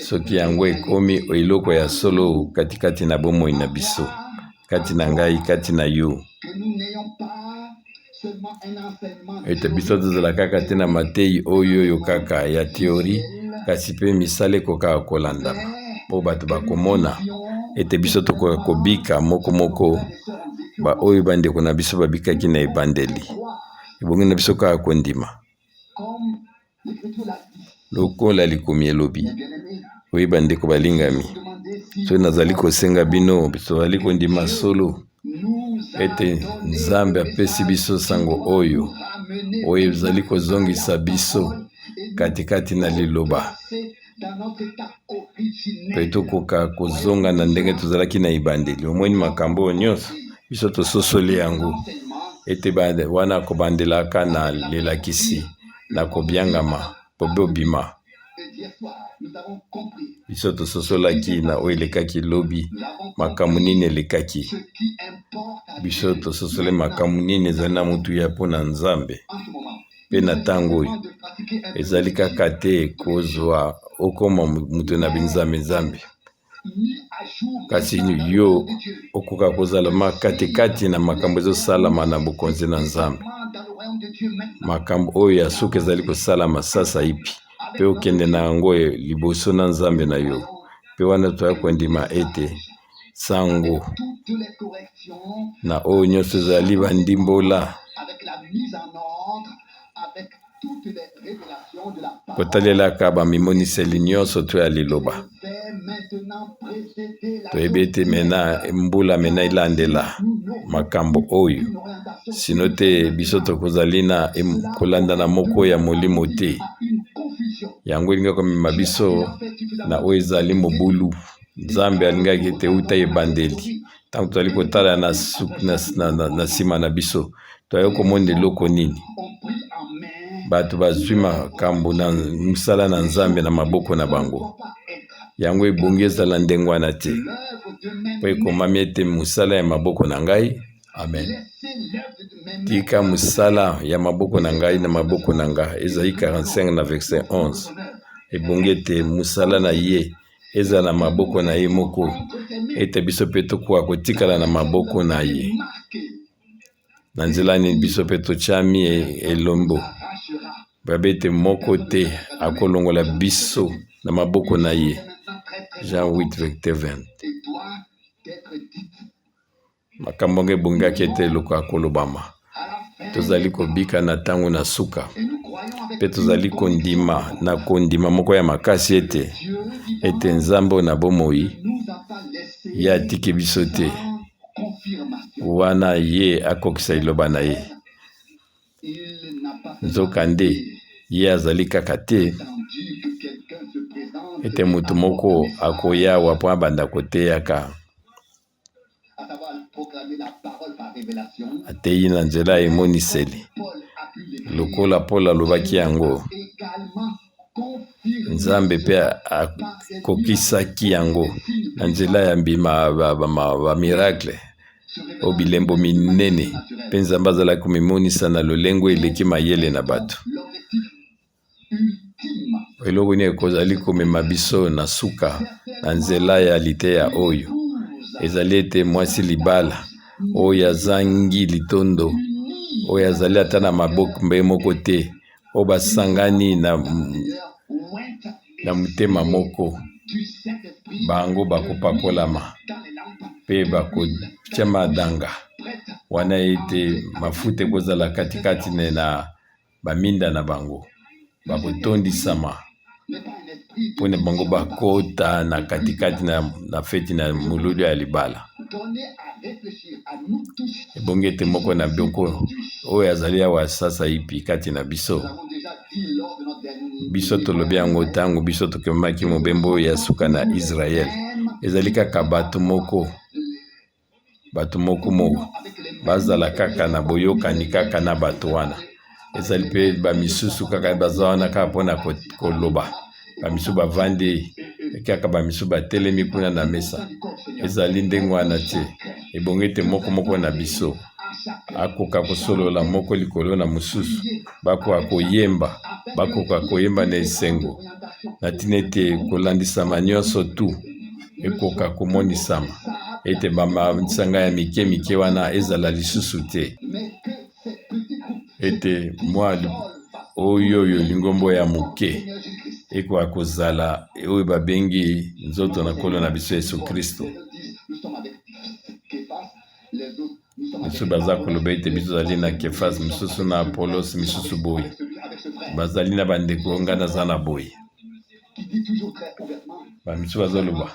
soki yango ekomi eloko ya solo katikati na bomoi na biso kati na ngai kati na yo. Ete biso tozala kaka te na mateyi oyo oyo kaka ya teori, kasi mpe misala ekokaka kolandama, mpo bato bakomona ete biso tokoka kobika moko moko baoyo bandeko na biso babikaki na ebandeli. Ebongi na biso kaka kondima. Lokola likomi elobi, oye bandeko balingami, soki nazali kosenga bino, tozali kondima solo ete Nzambe apesi biso sango oyo, oyo ezali kozongisa biso katikati na liloba mpe tokoka kozonga na ndenge tozalaki na ebandeli. Omoni makambo oyo nyonso, biso tososoli yango ete wana kobandelaka na lelakisi na kobiangama mpo bobima. Biso tososolaki na oyo elekaki lobi makambo nini elekaki. Biso tososoli makambo nini ezali na motuya mpo na Nzambe. Mpe na ntango oyo ezali kaka te kozwa okoma moto na binzambe-nzambe, kasi yo okoka kozala makatikati na makambo ezosalama na bokonzi na Nzambe. Makambo oyo ya suka ezali kosalama sasaipi, mpe okende na yango liboso na Nzambe na yo. Mpe wana toya kondima ete sango na oyo nyonso ezali bandimbola Kotalelaka bamimoniseli nyonso to ya liloba, toyebi ete mena mbula mena elandela makambo oyo, sino te biso tokozali na kolandana moko ya molimo te. Yango elingi komema biso na oyo ezali mobulu. Nzambe alingaki ete uta ebandeli, ntango tozali kotala na nsima na biso, toyaki komona eloko nini? Bato bazwi makambo na mosala na Nzambe na maboko na bango. Yango ebongi ezala ndenge wana te, mpo ekomami ete mosala ya maboko na ngai. Amen. Tika mosala ya maboko na ngai na maboko na ngai. Ezali 45 na verset 11. Ebongi ete mosala na ye ezala na maboko na ye moko, ete biso mpe tokoka kotikala na maboko na ye. Na nzela nini biso mpe totyami elombo? Bayebi ete moko te akolongola biso na maboko na ye. Jean 8 verset 20. Makambo yango ebongaki ete eloko ya kolobama. Tozali kobika na ntango na suka, mpe tozali kondima na kondima moko ya makasi ete ete Nzambe oyo na bomoi ye atiki biso te wana ye akokisa liloba na ye. Nzokande, ye azali kaka te ete moto moko akoya awa mpo abanda koteyaka. Ateyi na nzela ya emoniseli. Lokola Polo alobaki yango, Nzambe mpe akokisaki yango na nzela ya mbima ba miracle oyo bilembo minene, mpe Nzambe azalaki komimonisa na lolengo eleki mayele na bato. Eloko nini ekozali komema biso na suka na nzela ya liteya oyo? Ezali ete mwasi libala oyo azangi litondo, oyo azali ata na maboko moko te, oyo basangani na, na motema moko, bango bakopakolama mpe bakotia madanga wana ete mafuta ekozala katikati na baminda na bango bakotondisama mpo na bango bakota na katikati na, na feti na molulu ya libala. Ebongi ete moko na bioko oyo azali awa sasaipi kati na biso, biso tolobi yango ntango biso tokemaki mobembo ya suka na Israel, ezali kaka bato moko Bato moko moko bazala kaka na boyokani kaka na bato wana. Ezali mpe bamisusu kaka baza wana kaka mpona koloba, bamisusu bavandi kaka, bamisusu batelemi kuna na mesa. Ezali ndenge wana te. Ebongi ete moko moko na biso akoka kosolola moko likolo na mosusu, bakoka koyemba, bakoka koyemba na esengo na ntina ete kolandisama nyonso tu ekoka komonisama ete masanga ya mike mike wana ezala lisusu te. Ete mwa oyo oyo lingombo ya moke ekoka kozala oyo babengi nzoto na Nkolo na biso Yesu Kristo. Misusu baza koloba ete biso tozali na Kefas, misusu na Apolos, misusu boye. Bazali na bandeko, ngai naza na boye. Bamisusu bazoloba,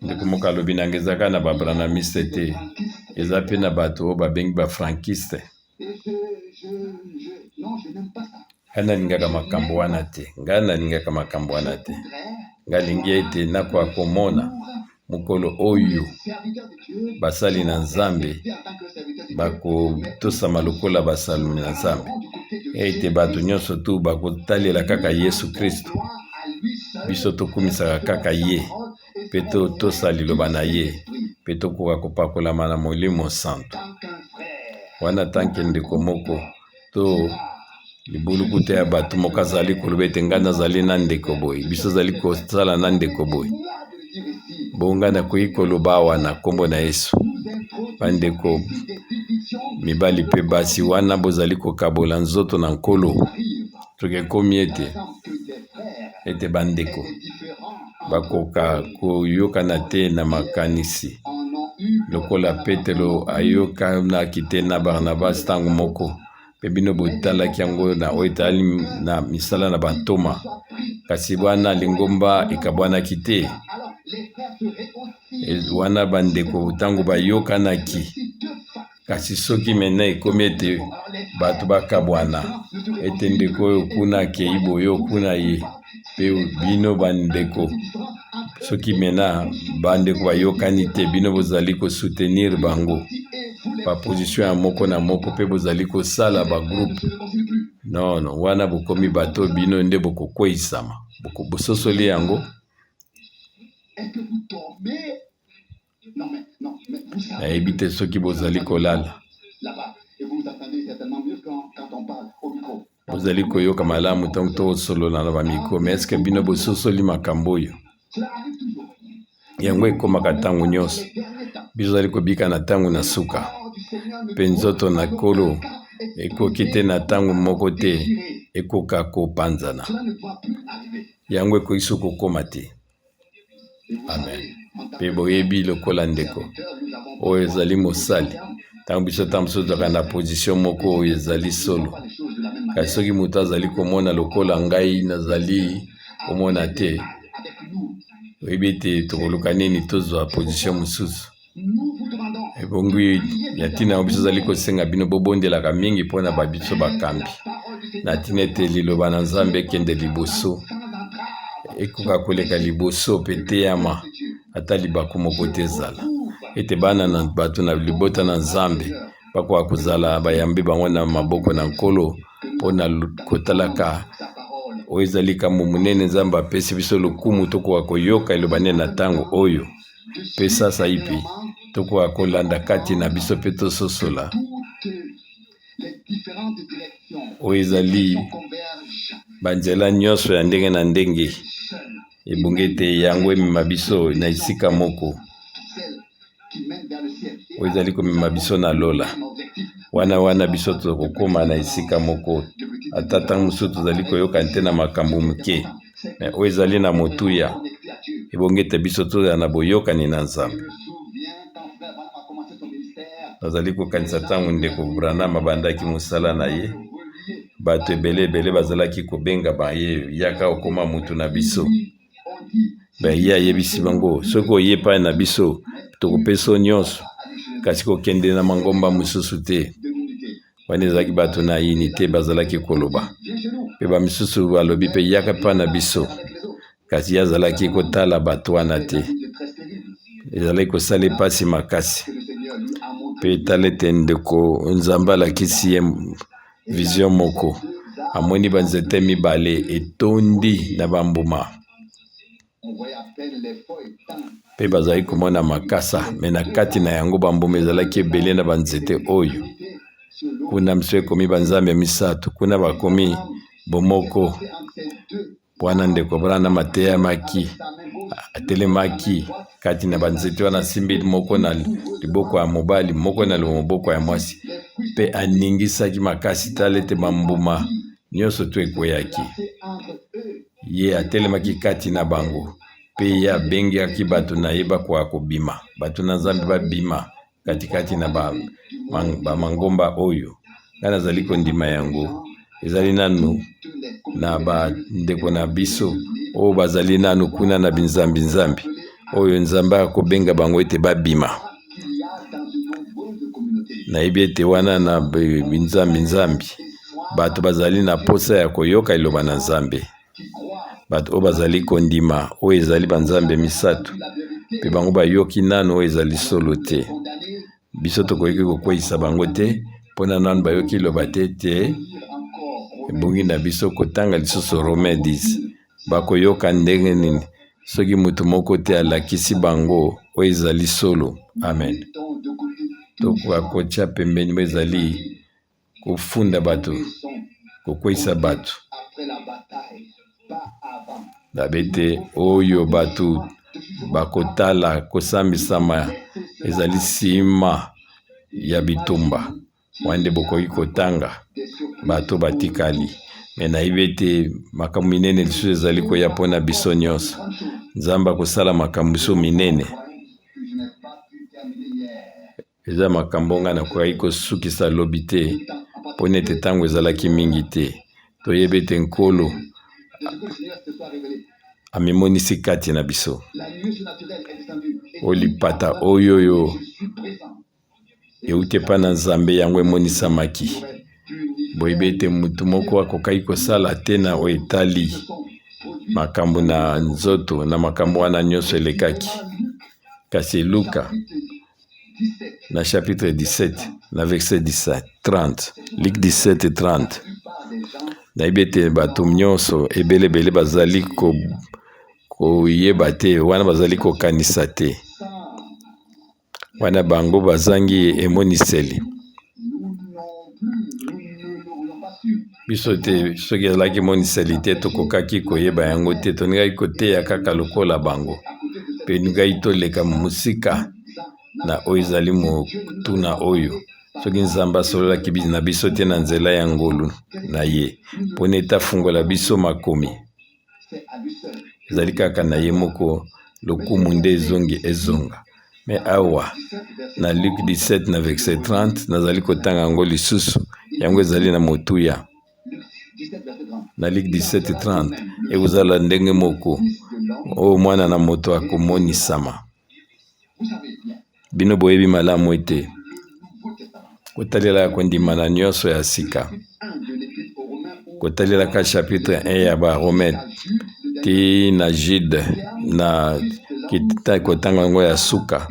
ndeko moko alobi na ngai, eza kaka na babranamiste te, eza mpe na bato oyo babengi bafrankiste. Ngai nalingaka makambo wana te, ngai nalingaka makambo wana te. Ngai alingi ete nakoka komona mokolo oyo basali na Nzambe bakotosama lokola basali na Nzambe, ete bato nyonso tu bakotalela kaka Yesu Kristo. Biso tokumisaka kaka ye mpe totosa liloba na ye mpe tokoka kopakolama na Molimo Santu. Wana tanke ndeko moko to libuluku te ya bato moko azali koloba ete ngai nazali na ndeko boye, biso azali kosala na ndeko boye, bongo ngai nakoki koloba awa na nkombo na Yesu, bandeko mibali mpe basi, wana bozali kokabola nzoto na Nkolo, soki ekomi ete ete bandeko bakoka koyokana te na makanisi lokola Petelo ayokanaki te na Barnabas ntango moko, mpe bino botalaki yango na oyo etali na misala na bantoma. Kasi wana lingomba ekabwanaki te, wana bandeko ntango bayokanaki. Kasi soki mena ekomi ete bato bakabwana, ete ndeko oyo kuna akei boye, oyo kuna ye, mpe bino bandeko, soki mena bandeko bayokani te, bino bozali kosoutenir bango baposition ya moko na moko, mpe bozali kosala bagroupe. Non, non, wana bokomi bato, bino nde bokokweisama. Bososoli yango? Nayebi te soki bozali kolala. Bozali koyoka malamu ntango tosolola na bamikro, me eske bino bososoli makambo oyo? Yango ekomaka ntango nyonso. Biso tozali kobika na ntango na suka, mpe nzoto na Nkolo ekoki te na ntango moko te ekoka kopanzana. Yango ekoki soki kokoma te. Amen. Mpe boyebi lokola ndeko oyo ezali mosali, ntango biso ntango mosusu tozalaka na position moko oyo ezali solo, kasi soki moto azali komona lokola ngai nazali komona te, oyebi ete tokoluka nini tozwa position mosusu. Ebongi ya ntina yango biso ezali kosenga bino bobondelaka mingi mpo na babiso bakambi, na ntina ete liloba na Nzambe ekende liboso, ekoka koleka liboso mpe eteyama ata libaku moko te ezala ete bana na bato na libota na Nzambe bakoka kozala bayambi bango na maboko na Nkolo mpo na kotalaka oyo ezali likambo monene Nzambe apesi biso lokumu tokoka koyoka eloba nde na ntango oyo. Mpe sasaipi tokoka kolanda kati na biso mpe tososola oyo ezali banzela nyonso ya ndenge na ndenge ebongi ete yango emema biso na esika moko oyo ezali komema biso na lola. Wana wana biso tokokoma na esika moko, ata ntango mosusu tozali koyoka te na makambo moke, me oyo ezali na motuya, ebongi ete biso tozala na boyokani na Nzambe. Nazali kokanisa ntango ndeko Branham abandaki mosala na ye, bato ebele ebele bazalaki kobenga baye, yaka okoma moto na biso. Ba ye ayebisi bango, soki oye epai na biso, tokopesa yo nyonso, kasi kokende na mangomba mosusu te. Wana ezalaki bato na unite bazalaki koloba, mpe bamisusu balobi mpe yaka epai na biso, kasi ye azalaki kotala bato wana te. Ezalaki kosala mpasi makasi, mpe tala ete ndeko Nzambe alakisi ye vision moko, amoni banzete mibale etondi na bambuma mpe bazali komona makasa me na kati na yango bambuma ezalaki ebele na banzete oyo kuna miso ekomi banzambe misato kuna bakomi bomoko Wana ndeko Branham ateyamaki, atelemaki kati na banzete wana, asimbi moko na liboko ya mobali, moko na loboko ya mwasi. Mpe aningisaki makasi, tala ete bambuma nyonso to ekweyaki. Ye atelemaki kati na bango, mpe ye abengaki bato na ye bakoka kobima, bato na Nzambe babima katikati na bamangomba ba oyo. Ngai nazali kondima yango. Ezali nanu na bandeko na biso oyo bazali nanu kuna na binzambi-nzambi, oyo Nzambe akobenga bango ete babima. Nayebi ete wana na binzambi-nzambi bato bazali na posa ya koyoka liloba na Nzambe, bato oyo bazali kondima oyo ezali banzambe misato, mpe bango bayoki nanu oyo ezali solo te. Biso tokoki kokweyisa bango te mpo na nanu bayoki liloba te te. Ebongi na biso kotanga lisusu Romain 10. Bakoyoka ndenge nini soki moto moko te alakisi bango oyo ezali solo? Amen. Tokoka kotia pembeni oyo ezali kofunda bato, kokweyisa bato. Nabe te oyo bato bakotala kosambisama ezali nsima ya bitumba. Wana nde bokoki kotanga bato batikali. Me nayebi ete makambo minene lisusu ezali koya mpo na biso nyonso. Nzambe akosala makambo biso minene. Eza makambo ngai nakokaki kosukisa lobi te, mpo nete ntango ezalaki mingi te. Toyebi ete Nkolo amimonisi kati na biso. Oyo lipata oyo oyo euti epai na Nzambe, yango emonisamaki. Boyebi ete moto moko akokaki kosala te na oyo etali makambo na nzoto na makambo wana nyonso elekaki. Kasi Luka na chapitre 17 na verset 17 30, Luc 17 30, nayebi ete bato nyonso ebele ebele bazali koyeba te, wana bazali kokanisa te, wana bango bazangi emoniseli. Biso te, soki ezalaki emoniseli te, tokokaki koyeba yango te, tolingaki koteya kaka lokola bango, mpe elingaki toleka mosika na oyo ezali motuna oyo. Soki Nzambe asololaki na biso te na nzela ya ngolu na ye, mpo na ete afungola biso makomi, ezali kaka na ye moko lokumu nde ezongi ezonga. Me awa na Luc 17 na verset 30 nazali kotanga yango lisusu, yango ezali na motuya. Na Luc 17 30 ekozala ndenge moko oyo mwana na moto akomonisama. Bino boyebi malamu ete kotalelaka kondimana nyonso ya sika, kotalelaka chapitre 1 ya ba Romains ti na Jude na kotanga yango ya suka,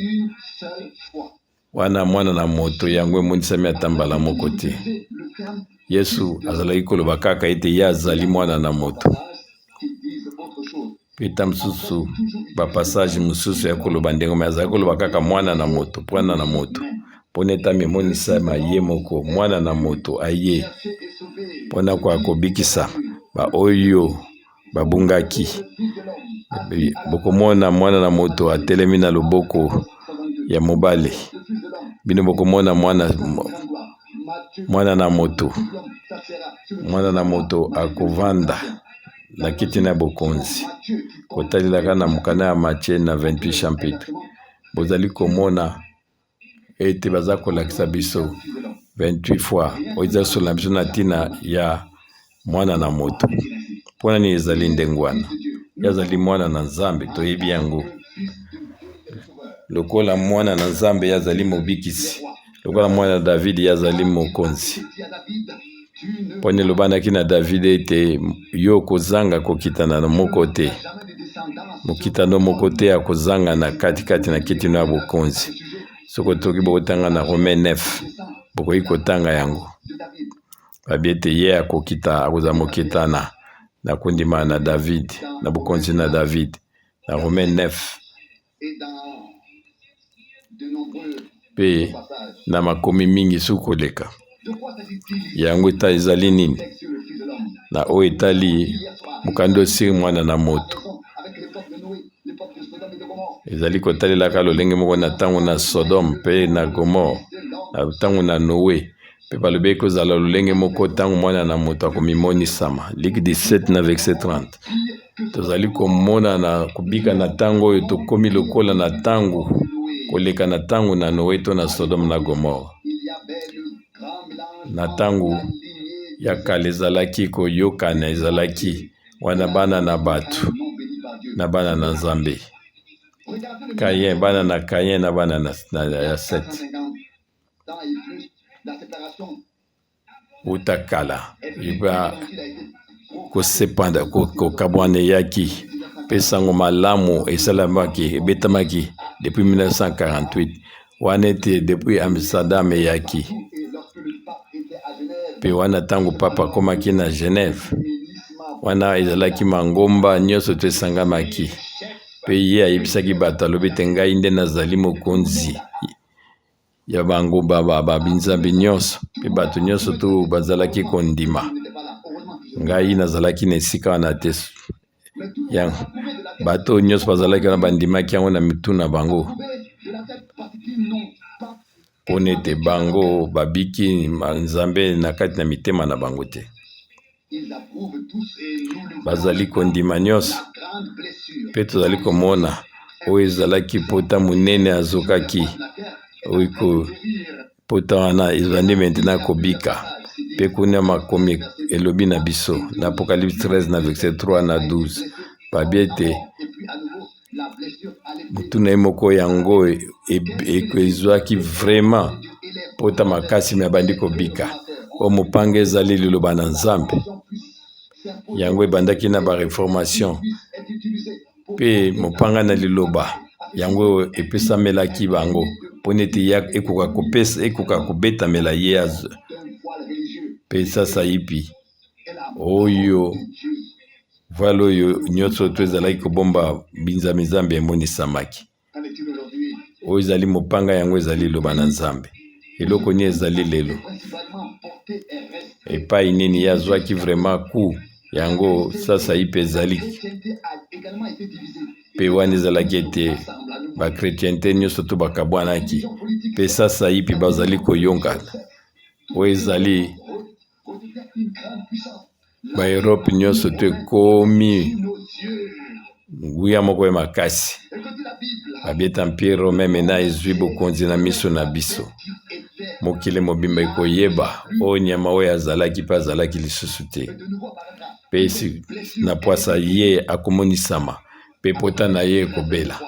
wana mwana na moto yango emonisami ata mbala moko te. Yesu azalaki koloba kaka ete ye azali mwana na moto. Mpe ta mosusu bapassage mosusu ya koloba ndenge me azali koloba kaka mwana na moto, mwana na moto, mpo na ete amimonisama ye moko mwana na moto aye mpo na koya kobikisa baoyo babungaki. Bokomona mwana na moto atelemi na loboko ya mobali. Bino bokomona mwana, mwana na moto, mwana na moto akovanda na kiti na bokonzi. Kotalelaka na mokanda ya Matthieu na 28 chapitre, bozali komona ete baza kolakisa biso 28 fois oyo eza solo na biso na ntina ya mwana na moto. Mpo na nini ezali ndenge wana? Ye azali mwana na Nzambe, toyebi yango. Lokola mwana na Nzambe, ye azali mobikisi. Lokola mwana na David, ye azali mokonzi. Mpo na elobanaki na David ete yo okozanga kokitana na moko te, mokitano moko te akozanga na katikati na kiti no ya bokonzi. Soki otoki bokotanga na Romain 9, bokoki kotanga yango. Babi ete ye akokita, akozala mokitana na kondima na David, na bokonzi na David, na Romain 9. Mpe na makomi mingi soki koleka yango eta ezali nini na oyo etali mokanda osiri mwana na moto ezali kotalelaka lolenge moko na ntango na Sodome mpe na Gomore, na ntango na Noe. Mpe balobi ekozala lolenge moko ntango Mwana na Moto akomimonisama. Luc 17 na verset 30. Tozali komona na kobika na ntango oyo tokomi lokola na ntango koleka na ntango na Noe to na Sodome na Gomore. Na ntango ya kala ezalaki koyokana, ezalaki wana bana na bato na bana na Nzambe. Caïn, bana na Caïn na bana na ya Seth. Uta kala eba kosepanda kokabwana eyaki mpe sango malamu esalamaki ebetamaki depuis 1948 wana ete depuis Amsterdam eyaki mpe wana ntango papa akomaki na Genève wana ezalaki mangomba nyonso to esangamaki mpe ye ayebisaki bato alobi ete ngai nde nazali mokonzi ya bango ba binzambe nyonso mpe bato nyonso to bazalaki kondima ngai nazalaki na esika wana te yango bato nyonso bazalaki wana bandimaki yango na mitu na bango mpo ete bango babiki Nzambe na kati na mitema na bango te. Bazali kondima nyonso, mpe tozali komona oyo ezalaki pota monene azokaki oyo pota wana ezali maintenant kobika mpe kuna makomi elobi na biso na Apocalypse 13 na verset 3 na 12 babi ete motu na ye moko yango ezwaki vraiment pota makasi me abandi kobika oyo mopanga ezali liloba na Nzambe yango ebandaki na bareformation mpe mopanga na liloba yango epesamelaki bango mpo nete ekoka kopesa ekoka kobetamela ye mpe sasaipi oyo voile oyo nyonso to ezalaki kobomba binzamizambi emonisamaki. Oyo ezali mopanga, yango ezali liloba na Nzambe. Eloko nini ezali lelo? Epai nini ye azwaki vraiment coup yango sasa ipe ezali mpe wana ezalaki ete bakretiente nyonso to bakabwanaki mpe sasa ipi bazali koyongana oyo ezali Ba Europe nyonso to ekomi nguya moko ya makasi. Babeta Empire romain mena ezwi bokonzi na miso na biso. Mokili mobimba ekoyeba oyo nyama oyo azalaki mpe azalaki lisusu te. Mpe na pwasa ye akomonisama mpe pota na ye ekobela.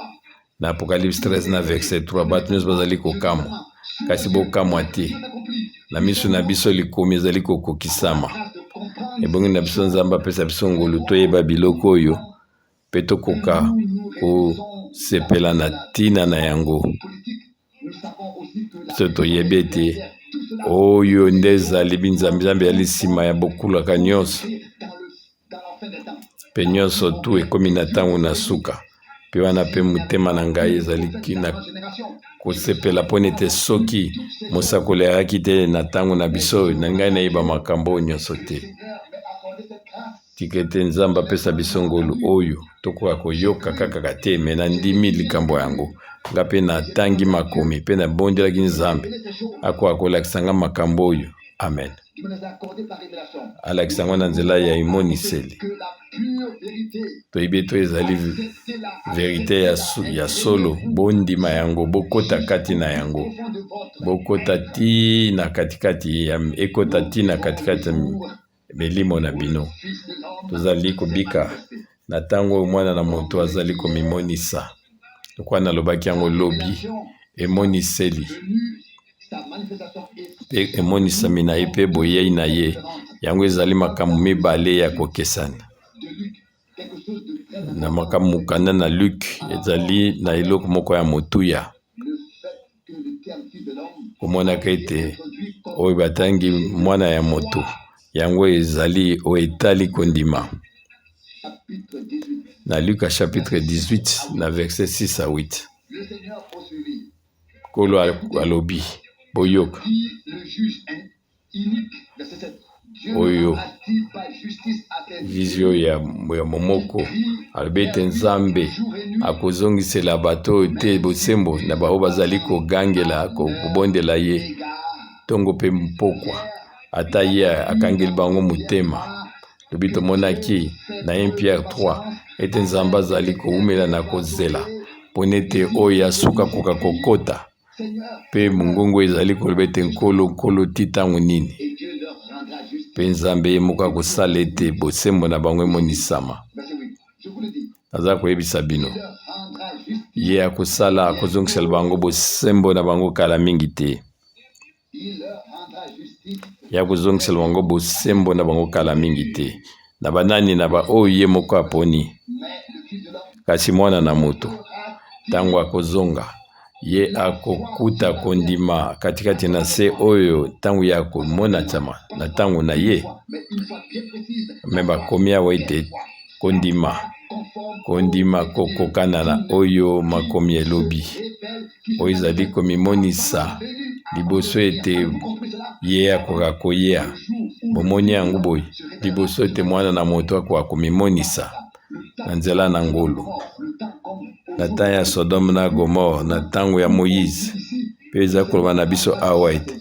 Na Apocalypse 13 na verset 3, bato nyonso bazali kokamwa, kasi bokamwa te. Na miso na biso likomi ezali kokokisama. Ebongi na biso Nzambe apesa biso ngolu toyeba biloko oyo mpe tokoka kosepela na ntina na yango. Biso toyebi ete oyo nde ezali binzambi-zambi ya nsima ya bokulaka nyonso mpe nyonso tu ekomi na ntango na suka mpe wana mpe motema na ngai ezali na kosepela mpo nete soki mosakoli ayaki te na ntango na biso na ngai nayeba makambo oyo nyonso te. Tika ete Nzambe apesa biso ngolu oyo tokoka koyoka kaka te, me nandimi likambo yango. Nga mpe natangi makomi mpe nabondelaki Nzambe akoka kolakisa nga makambo oyo. Amen. Alakisa yango na nzela ya emoniseli. Toyebi ete ezali verite ya, ya solo. Bondima yango, bokota kati na yango, bokota ti na katikati ya, ekota ti na katikati ya milimo na bino. Tozali kobika na ntango oyo Mwana na Moto azali komimonisa. Lokola nalobaki yango lobi, emoniseli mpe emonisami na ye mpe boyei na ye, yango ezali makambo mibale ya kokesana. Na makambo mokanda na Luc ezali na eloko moko ya motuya. Komonaka ete oyo batangi mwana ya moto, yango ezali oyo etali kondima. Na Luka chapitre 18 na verset 6 à 8. Nkolo alobi, boyoka. Oyo vizio ya, ya momoko alobi ete Nzambe akozongisela bato oyo te bosembo na baoyo bazali kogangela kobondela ye. Ntongo mpe mpokwa, ata ye akangeli bango motema. Lobi tomonaki na 1 Pierre 3 ete Nzambe azali kowumela na kozela mpo nete oyo ya suka akoka kokota, mpe mongongo ezali koloba ete Nkolo, Nkolo, ti ntango nini? Mpe Nzambe ye moko akosala ete bosembo na bango emonisama. Naza koyebisa bino, ye akosala, akozongisela bango bosembo na bango kala mingi te. Ye akozongisela bango bosembo na bango kala mingi te. Na banani? Na baoyo ye moko aponi. Kasi mwana na moto, ntango akozonga, ye akokuta kondima katikati na se oyo ntango ya komonatama na ntango na ye. Me bakomi awa ete kondima, kondima kokokana na oyo makomi elobi, oyo ezali komimonisa liboso ete ye akoka koya. Bomoni yango boye, liboso ete mwana na moto akoka komimonisa na nzela na ngolu. Na ntango ya Sodome na Gomore, na ntango ya Moïse, mpe eza koloba na biso awa ete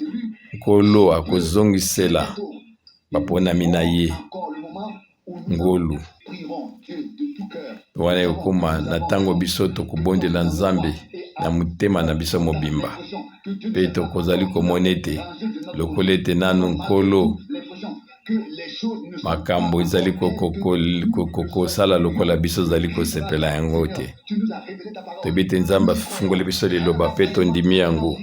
Nkolo akozongisela baponami na ye ngolu. Wana ekokoma na ntango biso tokobondela Nzambe na motema na biso mobimba, mpe tokozali komona ete lokola ete nanu Nkolo makambo ezali kosala lokola biso ozali kosepela yango te. Toyebi ete Nzambe afungoli biso liloba mpe tondimi yango,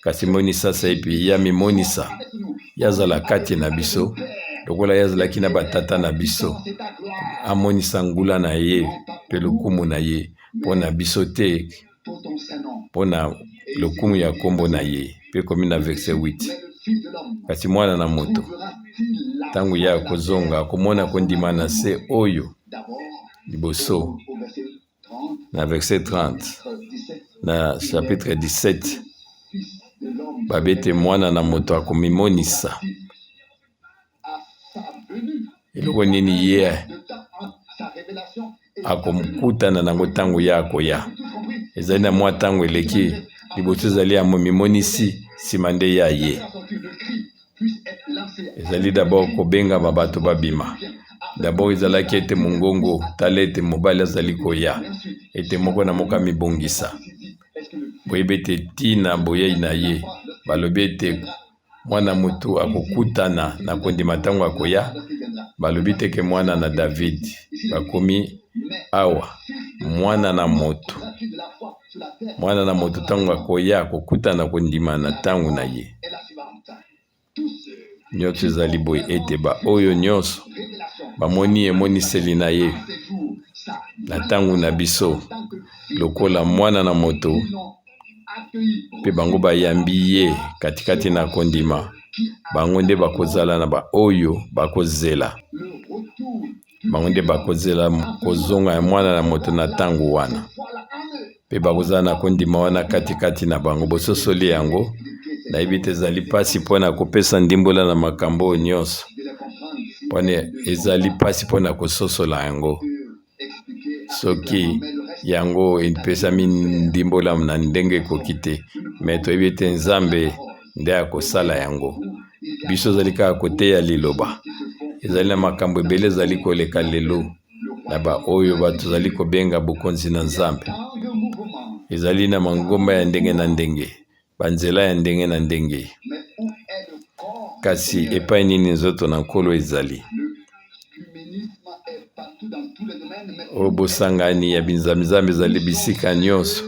kasi monisa saipi ya mimonisa ye azala kati na biso lokola ye azalaki na batata na biso, amonisa ngula na ye mpe lokumu na ye mpo na biso te, mpo na lokumu ya nkombo na ye. Mpe ekomi na verse 8, kasi mwana na moto, ntango ye akozonga, akomona kondima na se oyo liboso. Na verse 30 na chapitre 17, babete mwana na moto akomimonisa eloko nini ye akokutana nango ntango ye akoya. Ezali na mwa ntango eleki liboso, ezali ya mimonisi, nsima nde ye aye. Ezali dabord kobengama bato babima. Dabord ezalaki ete mongongo, tala ete mobali azali koya, ete moko na moko amibongisa. Boyebi ete ntina boyei na ye, balobi ete Mwana moto akokutana na kondima ntango akoya. Balobi te ke mwana na David. Bakomi awa mwana na moto. Mwana na moto ntango akoya akokutana kondima na ntango na ye. Nyonso ezali boye ete baoyo nyonso bamoni emoniseli na ye na ntango na biso lokola mwana na moto mpe bango bayambi ye katikati na kondima, bango nde bakozala na baoyo bakozela. Bango nde bakozela kozonga ya mwana na moto na ntango wana, mpe bakozala na kondima wana katikati na bango. Bososoli yango? Nayebi te, ezali mpasi mpo na kopesa ndimbola na makambo oyo nyonso, mpo ezali mpasi mpo na kososola yango. Soki yango epesami ndimbola na ndenge ekoki te, me toyebi ete Nzambe nde akosala yango. Biso ozali kaka koteya liloba. Ezali na makambo ebele ezali koleka lelo na baoyo bato tozali kobenga bokonzi na Nzambe. Ezali na mangomba ya ndenge na ndenge, banzela ya ndenge na ndenge. Kasi epai nini nzoto na Nkolo ezali? Oyo bosangani ya binzamizambi ezali bisika nyonso,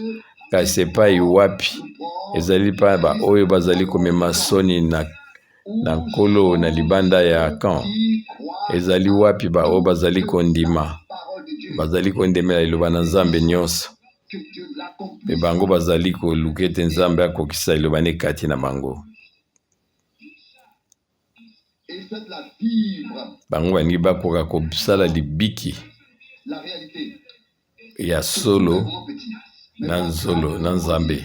kasi epai wapi ezali mpa baoyo bazali komema soni na, na Nkolo na libanda ya camp? Ezali wapi baoyo bazali kondima, bazali kondimela liloba na Nzambe nyonso, mpe bango bazali koluka ete Nzambe akokisa liloba ne kati na bango? Bango balingi bakoka kosala libiki ya solo na nzolo na Nzambe.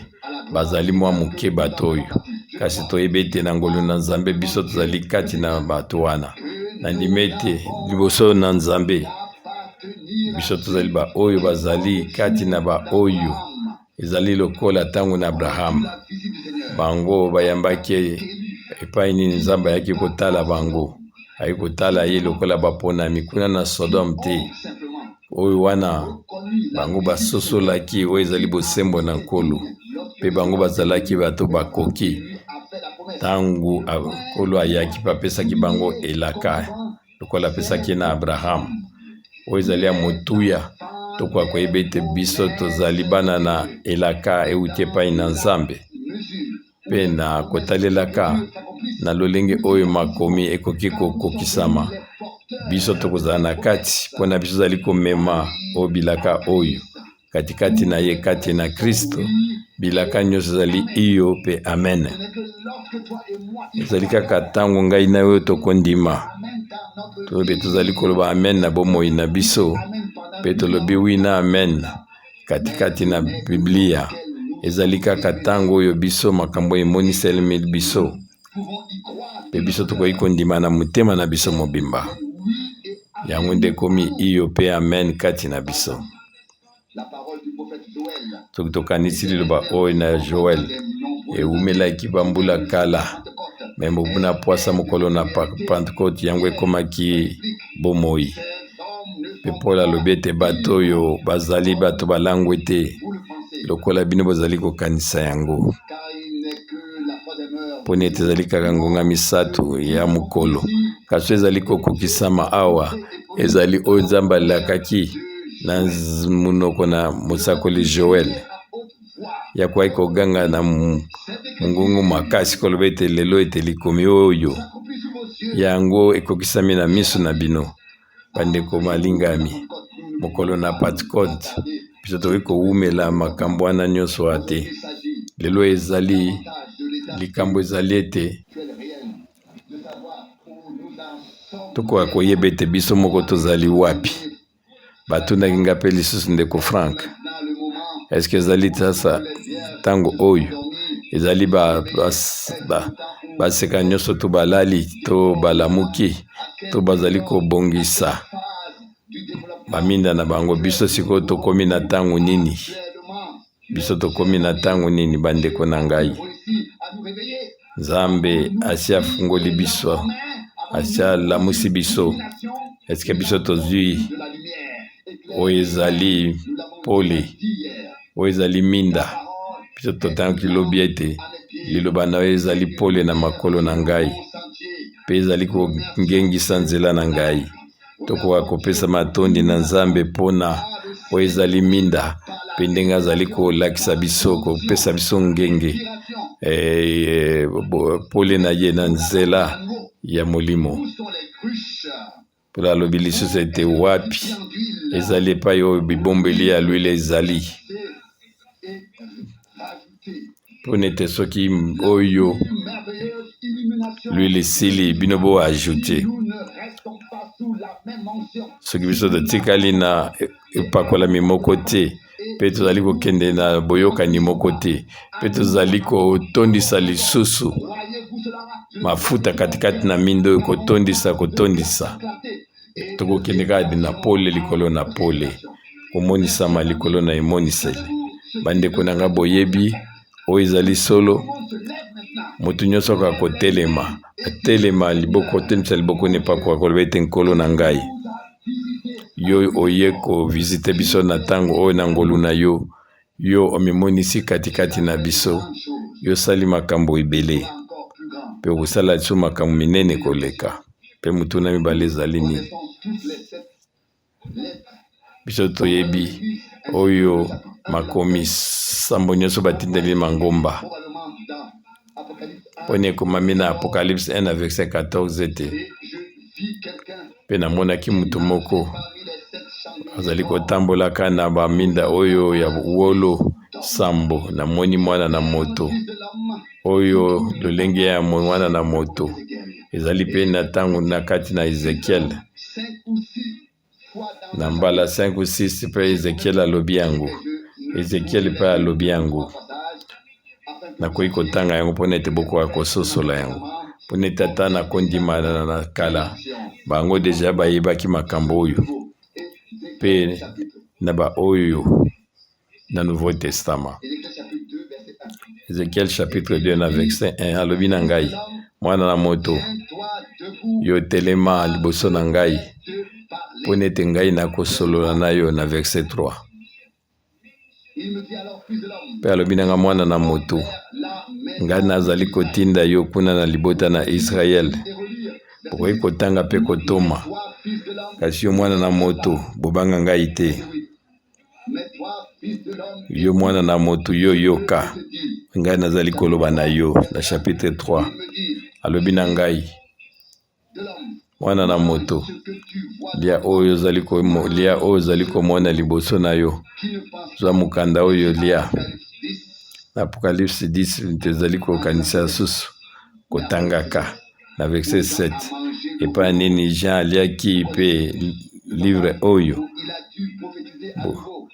Bazali mwa moke bato oyo, kasi toyebi ete na ngolu na Nzambe biso tozali kati na bato wana. Nandimi ete liboso na Nzambe biso tozali baoyo bazali kati na baoyo ezali lokola ntango na Abraham, bango bayambaki ye. Epai nini Nzambe ayaki kotala bango? Ayaki kotala ye lokola baponami kuna na Sodome te. Oyo wana bango basosolaki oyo ezali bosembo na Nkolo, mpe bango bazalaki bato bakoki. Ntango Nkolo ayaki mpe apesaki bango elaka lokola apesaki na Abraham, oyo ezali ya motuya, tokoka koyeba ete biso tozali bana na elaka euti epai na Nzambe. Mpe na kotalelaka na lolenge oyo makomi ekoki kokokisama, biso tokozala na kati mpo na biso ezali komema oyo bilaka oyo katikati na ye kati na Kristo. Bilaka nyonso ezali iyo mpe amen. Ezali kaka ntango ngai na yo tokondima to mpe tozali koloba amen na bomoi na biso mpe tolobi wi na amen katikati na Biblia. Ezali kaka ntango oyo biso makambo emoniselemi biso mpe biso tokoki kondima na motema na biso mobimba. Yango nde ekomi iyo mpe amen kati na biso. Soki tokanisi liloba oyo na Joel, ewumelaki bambula kala, me mobu na pwasa mokolo na Pentecote yango ekomaki bomoi. Mpe Paul alobi ete bato oyo bazali bato balangwe te lokola bino bozali kokanisa yango, mpo neti ezali kaka ngonga misato ya mokolo, kasi ezali kokokisama awa ezali oyo Nzambe alakaki na monoko na mosakoli Joel ya koyaki koganga na mongongo makasi koloba ete lelo ete likomi oyo yango ekokisami na miso na bino. Bandeko malingami, mokolo na Pentecote biso tokoki kowumela makambo wana nyonso wana te. Lelo ezali likambo ezali ete tokoka koyeba ete biso moko tozali wapi. Batunaki nga mpe lisusu ndeko Frank, eske ezali sasa ntango oyo ezali baseka nyonso to balali to balamuki to bazali kobongisa baminda na bango? Biso sikoyo tokomi na ntango nini? Biso tokomi na ntango nini, bandeko na ngai? Nzambe asi afungoli biso, asi alamusi biso. Eske biso tozwi oyo ezali pole, oyo ezali minda? Biso totangaki lobi ete liloba na yo ezali pole na makolo na ngai mpe ezali kongengisa nzela na ngai. Tokoka kopesa matondi na Nzambe mpo na oyo ezali minda mpe ndenge azali kolakisa biso, kopesa biso ngenge eh, pole na ye na nzela ya Molimo. Mpo alobi lisusu ete wapi ezali epai oyo bibombeli ya lwile ezali, mpo nete soki oyo lwile esili bino bo ajoute. Soki biso totikali na epakolami moko te mpe tozali kokende na boyokani moko te mpe tozali kotondisa lisusu mafuta katikati na mindo oyo, kotondisa kotondisa, tokokende kaka na pole likolo na pole, komonisama likolo na emoniseli. Bandeko na ngai, boyebi oyo ezali solo. Moto nyonso akoka kotelema, atelema liboko, otelemisa liboko na epakoka koloba ete Nkolo na ngai, yo oye kovisite biso na ntango oyo na ngolu na yo, yo omimonisi katikati na biso, yo osali makambo ebele mpe okosala biso makambo minene koleka. Mpe motuna mibale ezali nini? Biso toyebi oyo makomi sambo nyonso batindeli mangomba, mpona ekomami na Apocalypse 1 na verset 14 ete mpe namonaki moto moko azali kotambolaka na baminda oyo ya wolo sambo, namoni mwana na moto oyo lolenge ya mwana na moto ezali mpe na ntango na kati na Ezekiel na mbala 5 ou 6 mpe Ezekiel alobi yango, Ezekiel mpe alobi yango. Nakoki kotanga yango mpona ete bokoka kososola yango, mpona ete ata na kondimana na kala bango deja bayebaki makambo oyo, mpe na baoyo na Nouveau Testament. Ezekiel chapitre 2 na verset 1 alobi na ngai, Mwana na moto, yo telema liboso na ngai, mpo nete ngai nakosolola na yo, na verset 3. Mpe alobi na ngai, mwana na moto, ngai nazali kotinda yo kuna na libota na Israele. Bokoki kotanga mpe kotoma, kasi yo mwana na moto, bobanga ngai te. Yo mwana na moto, yo yoka ngai nazali koloba na yo. Na chapitre 3 alobi na ngai, mwana na moto, lia oyo ozali lia oyo ozali komona liboso na yo, zwa mokanda oyo lia. Na Apocalypse 10 tozali kokanisa susu kotangaka na verset 7 epai nini Jean aliaki mpe livre oyo,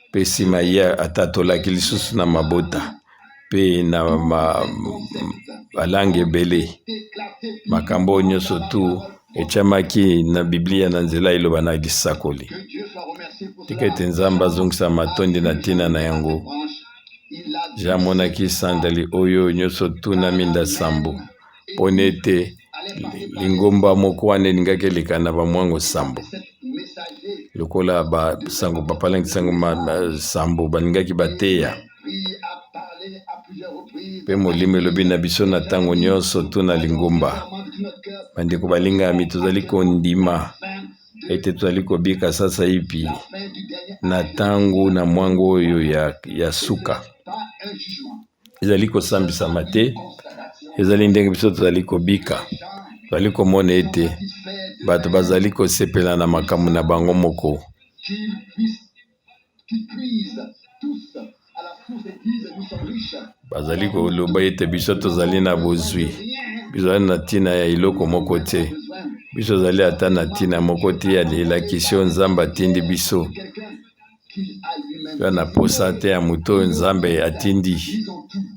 mpe nsima ye atatolaki lisusu na mabota mpe na balange ebele. Makambo oyo nyonso tu etiamaki na Biblia na nzela eloba na lisakoli. Tika ete Nzambe azongisa matondi na ntina na yango. Jean amonaki sandali oyo nyonso tu na minda sambo, mpo na ete lingomba moko wana elingaki eleka na bamwango sambo, lokola basango bapalangi sango sambo balingaki bateya. Mpe Molimo elobi na biso na ntango nyonso tu na lingomba, bandeko balingami, tozali kondima ete tozali kobika sasaipi na ntango na mwango oyo ya, ya suka. Ezali kosambisama te, ezali ndenge biso tozali kobika. Tozali komona ete bato bazali kosepela na makambo na bango moko. Bazali koloba ete biso tozali na bozwi, biso tozali na ntina ya eloko moko te, biso tozali ata na ntina moko te ya elakisi oyo Nzambe atindi biso. Toza na posa te ya moto oyo Nzambe atindi.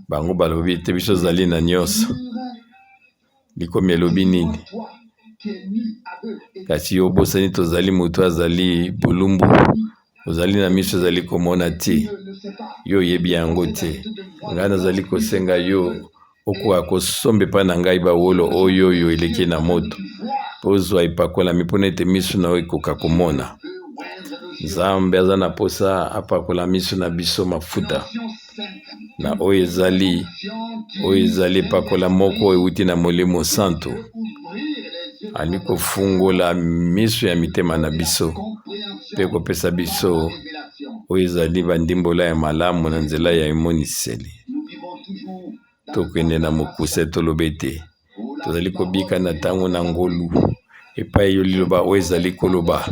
Bango balobi ete biso tozali na nyonso. Likomi elobi nini? Kasi yo obosani tozali moto azali bolumbu, ozali na miso ezali komona te, yo oyebi yango te. Ngai nazali kosenga yo okoka kosomba epai na ngai bawolo oyo oyo eleki na moto, mpo ozwa epakolami mpo na ete miso na yo ekoka komona. Nzambe aza na mposa apakola miso na biso mafuta na oyo ezali oyo ezali epakola moko euti na Molimo Santu. Ali kofungola miso ya mitema na biso mpe kopesa biso oyo ezali bandimbola ya malamu na nzela ya emoniseli. Tokende na mokuse toloba ete tozali kobika na ntango na ngolu epai yo liloba oyo ezali koloba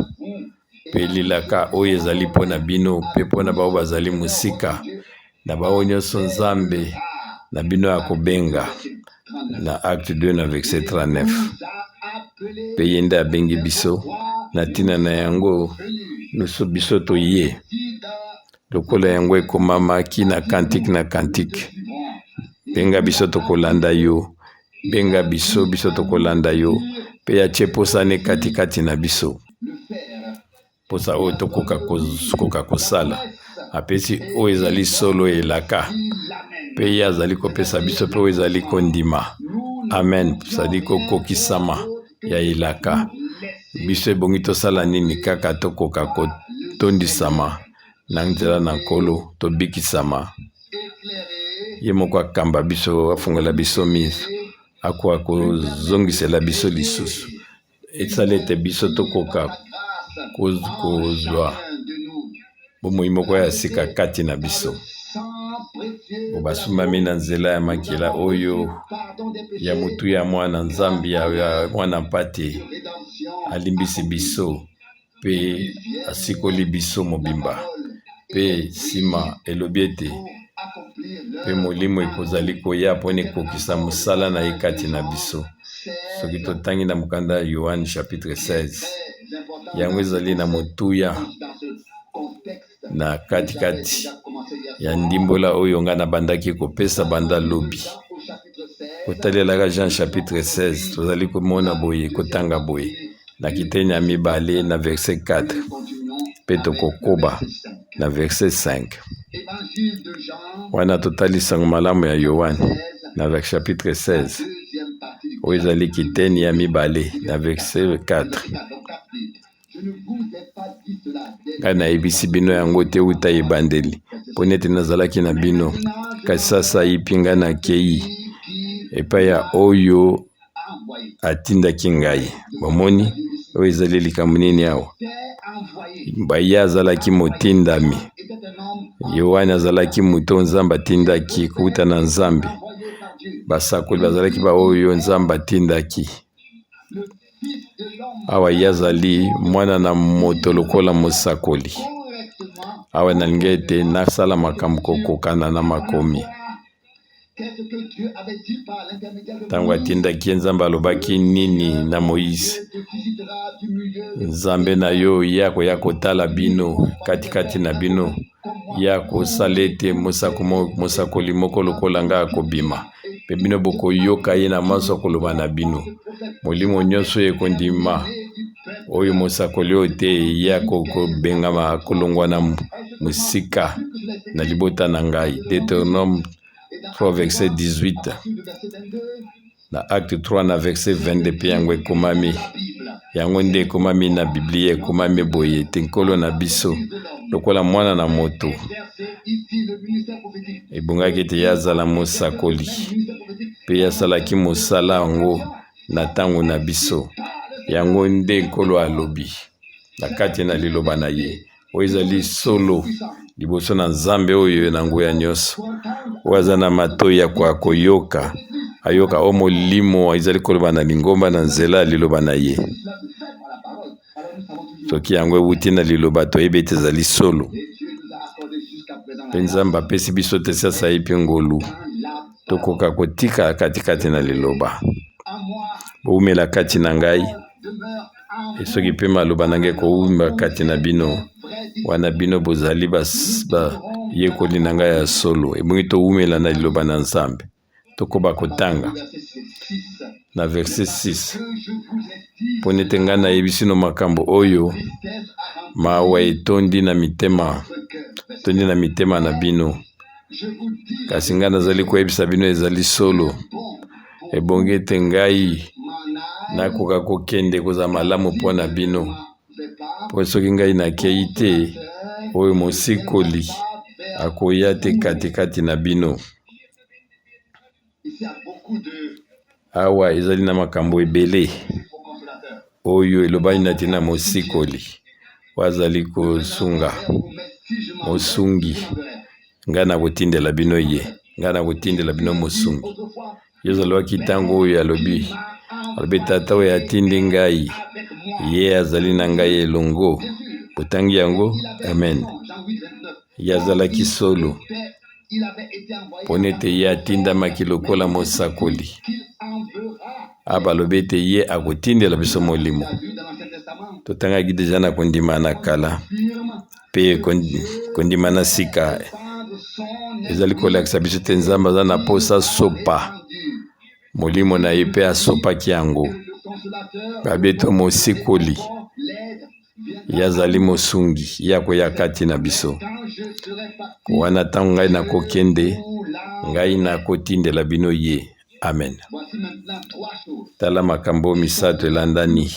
mpe lilaka oyo ezali mpo na bino mpe mpo na baoyo bazali mosika na baoyo nyonso Nzambe na bino akobenga na Acte 2 na verset 39. Mpe ye nde abengi biso na ntina na yango biso biso toye lokola yango ekomamaki na kantike na kantike. Benga biso tokolanda yo, benga biso biso tokolanda yo, mpe atie posa ne katikati na biso, posa oyo tokoka koka kosala. Apesi oyo ezali solo elaka, mpe ye azali kopesa biso mpe oyo ezali kondima. Amen, ezali kokokisama ya elaka. Biso ebongi tosala nini kaka tokoka kotondisama na nzela na Nkolo, tobikisama. Ye moko akamba biso, afungola biso miso, akoka kozongisela biso lisusu. Esala ete biso tokoka kozwa bomoi moko ya sika kati na biso. Basumbami na nzela ya makila oyo ya motu ya mwana Nzambe ya mwana mpate alimbisi biso mpe asikoli biso mobimba. Mpe nsima elobi ete mpe molimo ekozali koya mpo na ekokisa mosala na ye kati na biso. Soki totangi na mokanda ya Yoane chapitre 16, yango ezali na motuya na katikati ya ndimbola oyo ngai nabandaki kopesa banda lobi. Kotalelaka Jean chapitre 16, tozali komona boye, kotanga boye na kiteni ya mibale na verset 4 mpe tokokoba na verset 5. Wana totali sango malamu ya Yoane na chapitre 16. Oyo ezali kiteni ya mibale na verse 4. Ngai nayebisi bino yango te uta ebandeli, mpo nete nazalaki na bino. Kasi sasaipi ngai nakei epai ya oyo atindaki ngai. Bomoni, oyo ezali likambo nini awa? Ye azalaki motindami. Yoane azalaki moto Nzambe atindaki kouta na Nzambe. Basakoli bazalaki baoyo Nzambe atindaki. Awa ye azali mwana na moto lokola mosakoli. Awa nalingi ete nasala makambo kokokana na makomi. Ntango atindaki ye, Nzambe alobaki nini na Moize? Nzambe na yo ye akoya kotala bino katikati na bino, ye akosala ete mosakoli moko lokola ngai akobima, mpe bino bokoyoka ye na maso akoloba na bino. Molimo nyonso oyo ekondima oyo mosakoli oyo te, ye akobengama, akolongwa na mosika na libota na ngai. Deuteronome 3 verset 18 na Acte 3 na verset 22 mpe yango ekomami. Yango nde ekomami na Biblia, ekomami boye ete Nkolo na biso lokola mwana na moto ebongaki ete ye azala mosakoli mpe ye asalaki mosala yango na ntango na biso. Yango nde Nkolo alobi na kati na liloba na ye. Oyo ezali solo liboso na Nzambe oyo na nguya nyonso, oyo aza na matoi ya koyoka, ayoka o molimo ezali koloba na lingomba na nzela ya liloba na ye. Soki yango ewuti na liloba, toyebi ete ezali solo. Mpe Nzambe apesi biso te sasaipi ngolu tokoka kotika katikati na liloba. Bowumela kati na ngai, soki mpe maloba na ngai ekowumba kati na bino, wana bino bozali bayekoli na ngai ya solo. Ebongi towumela na liloba na Nzambe. Tokoba kotanga na verset 6. Mpo nete ngai nayebisi no makambo oyo, mawa etondi na mitema, etondi na mitema na bino. Kasi ngai nazali koyebisa bino ezali solo. Ebongi ete ngai nakoka kokende kozala malamu mpo na bino. Mpo soki ngai nakei te, oyo mosikoli akoya te katikati na bino. Awa ezali na makambo ebele oyo elobani na ntina mosikoli oyo azali kosunga mosungi. Ngai nakotindela bino ye, ngai nakotindela bino mosungi. Yesu alobaki ntango oyo alobi, alobi Tata oyo atindi ngai, ye azali na ngai elongo. Botangi yango? Amen. Ye azalaki solo mpo nete ye atindamaki lokola mosakoli. Aba alobi ete ye akotindela biso molimo. Totangaki deja na kondima na kala mpe kondima na sika ezali kolakisa biso te Nzambe aza na mposa sopa molimo na ye mpe asopaki yango. Babeto mosikoli Ye azali mosungi, ye akoya kati na biso. Wana ntango ngai nakokende, ngai nakotindela bino ye. Amen. Tala makambo misato elandani,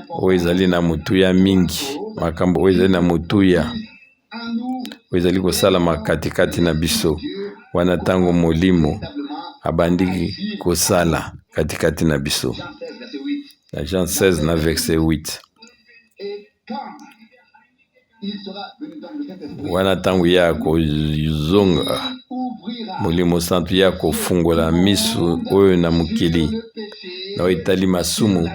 oyo ezali na motuya mingi, makambo oyo ezali na motuya, oyo ezali kosalama katikati na biso, wana ntango Molimo abandi kosala katikati na biso. Na Jean 16 na verset 8. Wana ntango ye akozonga, Molimo Santu ye akofungola miso oyo na mokili, na oyo etali masumu,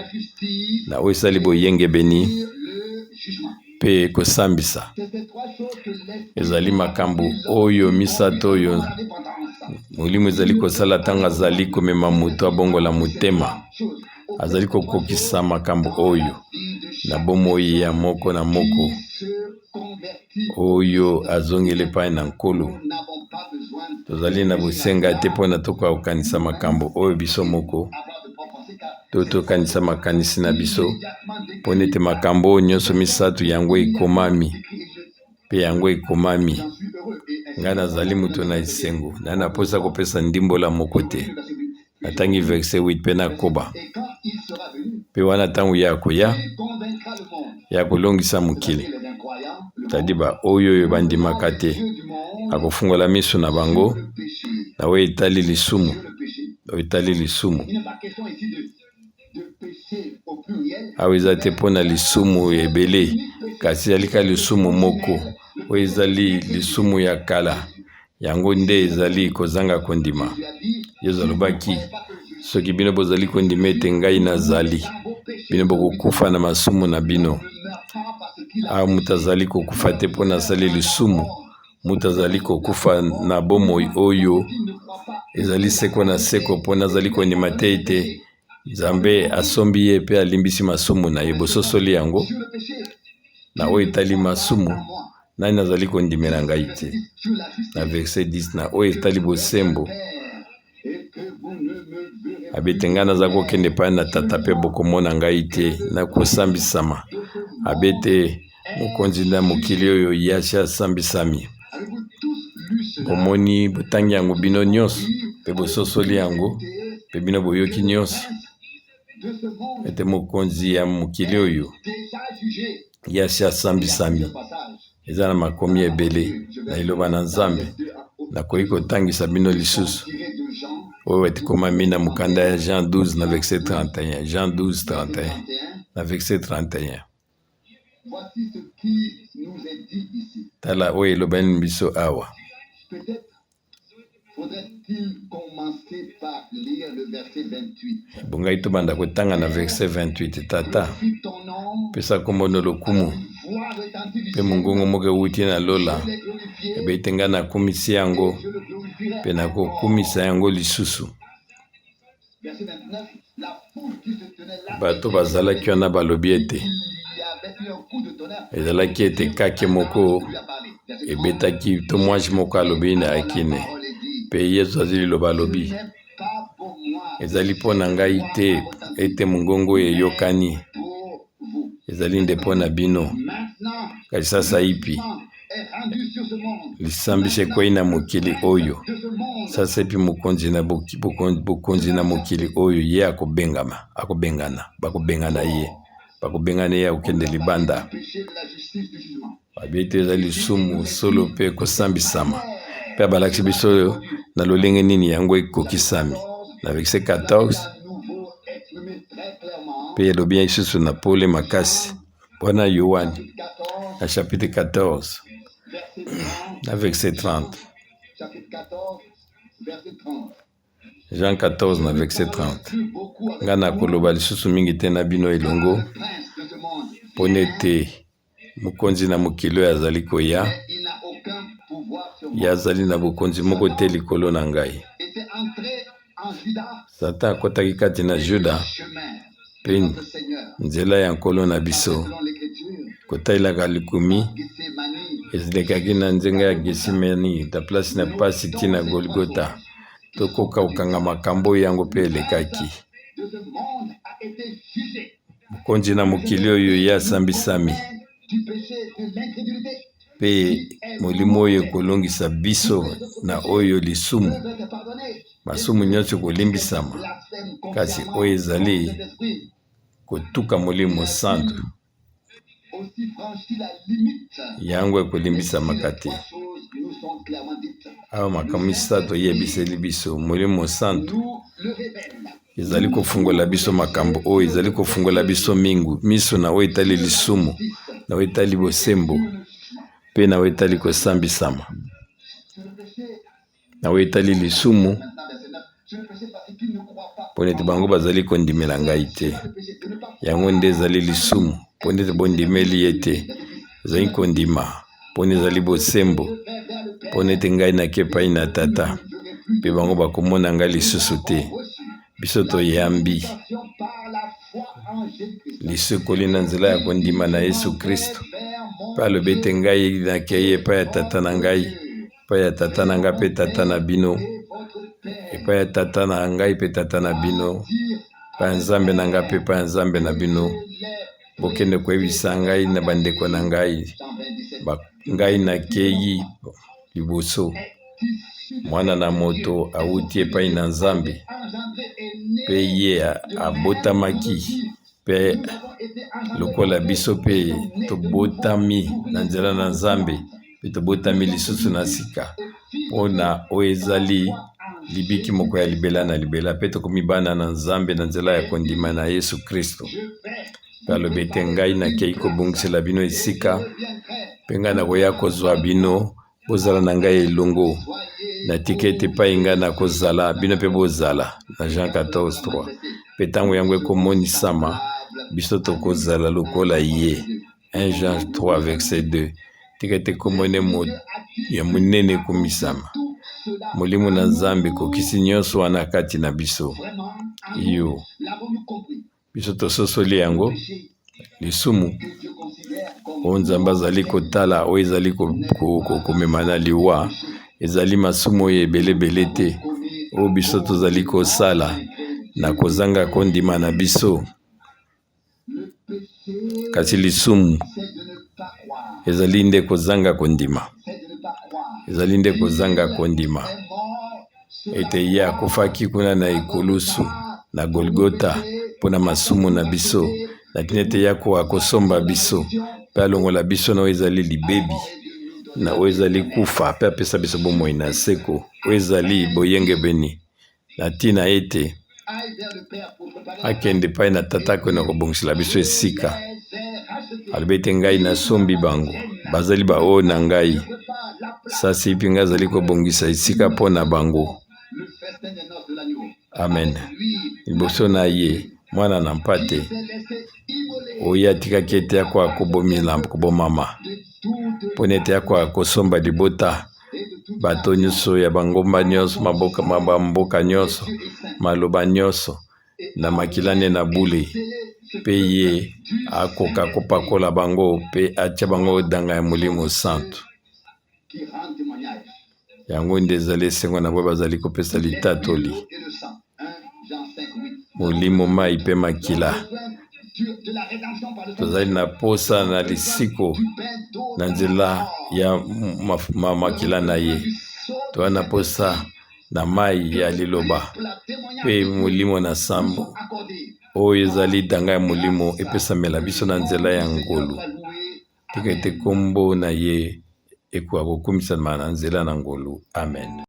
na oyo esali boyengebeni mpe kosambisa. Ezali makambo oyo misato oyo Molimo ezali kosala ntango azali komema moto abongola motema. Azali kokokisa makambo oyo na bomoi ya moko na moko oyo azongeli epai na Nkolo. Tozali na bosenga te mpo na tokoka kokanisa makambo oyo biso moko to tokanisa makanisi na biso, mpo nete makambo oyo nyonso misato yango ekomami mpe yango ekomami. Ngai nazali moto na esengo, ngai na mposa kopesa ndimbola moko te. Natangi verset 8 mpe nakoba. Mpe wana ntango ye akoya, ye akolongisa mokili, tadi ba oyo oyo bandimaka te, akofungola miso na bango na oyo etali lisumu, oyo etali lisumu. Awa eza te mpo na lisumu ebele, kasi ezali kaka lisumu moko oyo ezali lisumu ya kala. Yango nde ezali kozanga kondima. Yesu alobaki, soki bino bozali kondima ete ngai nazali, bino bokokufa na masumu na bino. Awa moto azali kokufa te mpo na asali lisumu. Moto azali kokufa na bomoi oyo ezali seko na seko mpo na azali kondima te ete Nzambe asombi ye mpe alimbisi masumu na ye. Bososoli yango? Na oyo etali masumu, nani azali kondimela ngai te? Na verset 10, na oyo etali bosembo, abete ngai naza kokende epai na tata mpe bokomona ngai te, nakosambisama. Abete mokonzi na mokili oyo ye asi asambisami. Bomoni, botangi yango bino nyonso mpe bososoli yango, mpe bino boyoki nyonso ete mokonzi ya mokili oyo ye asi asambisami. Eza na makomi ebele na liloba na Nzambe. Nakoki kotangisa bino lisusu oyo etikomami na mokanda ya Jean 12 na verset 31. Jean 12 31 na verset 31. Tala oyo elobani biso awa. Ebongaki tobanda kotanga na verset 28. Tata, pesa nkombo no lokumu, mpe mongongo moko ewuti na lola ebeyi te ngai nakumisi yango mpe nakokumisa yango lisusu. Bato bazalaki wana balobi ete ezalaki ete kake moko ebetaki to mwasi moko alobi na akine mpe Yesu azwi liloba alobi ezali mpo na ngai te ete mongongo oyo eyokani ezali nde mpo na bino kasi sasaipi Lisambisi ekwei na mokili oyo. Sasepi mokonzi na bokonzi na mokili oyo ye akobengama, akobengana, bakobengana ye, bakobengana ye akokende libanda. Babi ete eza lisumu solo mpe kosambisama. Mpe abalakisi biso oyo na lolenge nini yango ekokisami. Na verset 14 mpe elobi lisusu na pole makasi. Wana Yoane na chapitre 14 na verset 30. Jean 14 na verset 30. Ngai nakoloba lisusu mingi te na bino elongo mpo ete mokonzi na mokili oyo azali koya, ye azali na bokonzi moko te likolo na ngai. Satan akotaki kati na Juda mpe nzela ya Nkolo na biso. Kotalelaka likomi elekaki na nzenga ya Gesimani, na place na pasi ti na Golgota. Tokoka kokanga makambo oyo yango mpe elekaki. Mokonzi na mokili oyo ye asambisami. Mpe molimo oyo ekolongisa biso na oyo lisumu, masumu nyonso ekolimbisama, kasi oyo ezali kotuka Molimo Santu, yango ekolimbisamaka te. Awa makambo misato eyebiseli biso Molimo Santu ezali kofungola biso makambo oyo ezali kofungola biso mingu miso na oyo etali lisumu, na oyo etali bosembo, mpe na oyo etali kosambisama. Na oyo etali lisumu, mpo nete bango bazali kondimela ngai te. Yango nde ezali lisumu, mpo nete bondimeli ye te. Ezali kondima, mpo nete ezali bosembo, mpo nete ngai nake epai na Tata, mpe bango bakomona ngai lisusu te. Biso toyambi lisukoli na nzela ya kondima na Yesu Kristo. Mpe alobi ete ngai nakei epai ya Tata na ngai, epai ya Tata na ngai mpe Tata na bino, epai ya Tata na ngai mpe Tata na bino, epai ya Nzambe na ngai mpe epai ya Nzambe na bino. Bokende koyebisa ngai na bandeko na ngai, ngai nakei liboso. Mwana na moto awuti epai na Nzambe, mpe ye abotamaki mpe lokola biso mpe tobotami na nzela na Nzambe mpe tobotami lisusu na sika mpo na oyo ezali libiki moko ya libela na libela mpe tokomi bana na Nzambe na nzela ya kondima na Yesu Kristo. Mpe alobi ete ngai nakei kobongisela bino esika mpe ngai nakoya kozwa bino bozala na ngai elongo natika ete epai ngai nakozala bino mpe bozala na Jean 14:3 mpe ntango yango ekomonisama biso tokozala lokola ye 1 Jean 3 verset 2 tika ete nkombo nde ya monene ekumisama molimo na nzambe ekokisi nyonso wana kati na biso iyo Biso tososoli yango, lisumu oyo Nzambe azali kotala, oyo ezali komema na liwa, ezali masumu oyo ebelebele te, oyo biso tozali kosala na kozanga kondima na biso. Kasi lisumu ezali nde kozanga kondima, ezali nde kozanga kondima. ete ye akufaki kuna na ekulusu na Golgota mpo na masumu na biso, na ntina ete ye akoka kosomba biso mpe alongola biso na oyo ezali libebi, na oyo ezali kufa, mpe apesa biso bomoi na seko, oyo ezali boyengebeni, na ntina ete akende epai na Tata akende kobongisela biso esika. Alobi ete ngai nasombi bango, bazali baoyo na ngai. Sasaipi ngai azali kobongisa esika mpo na bango. Amen. Liboso na ye, mwana na mpate oyo atikaki ete akoka kobomama mpo na ete akoka kosomba libota bato nyonso ya bangomba nyonso, maboka, bamboka nyonso, maloba nyonso na makila nde na bule, mpe ye akoka kopakola bango mpe atia bango danga ya Molimo Santu. Yango nde ezali esengo na bango bazali kopesa litatoli. Molimo, mai mpe makila. Tozali na posa na lisiko na nzela ya makila na ye. Tozali na posa na mai ya liloba mpe molimo na sambo oyo ezali danga ya molimo epesamela biso na nzela ya ngolu. Tika ete nkombo na ye ekoka kokumisama na nzela na ngolu. Amen.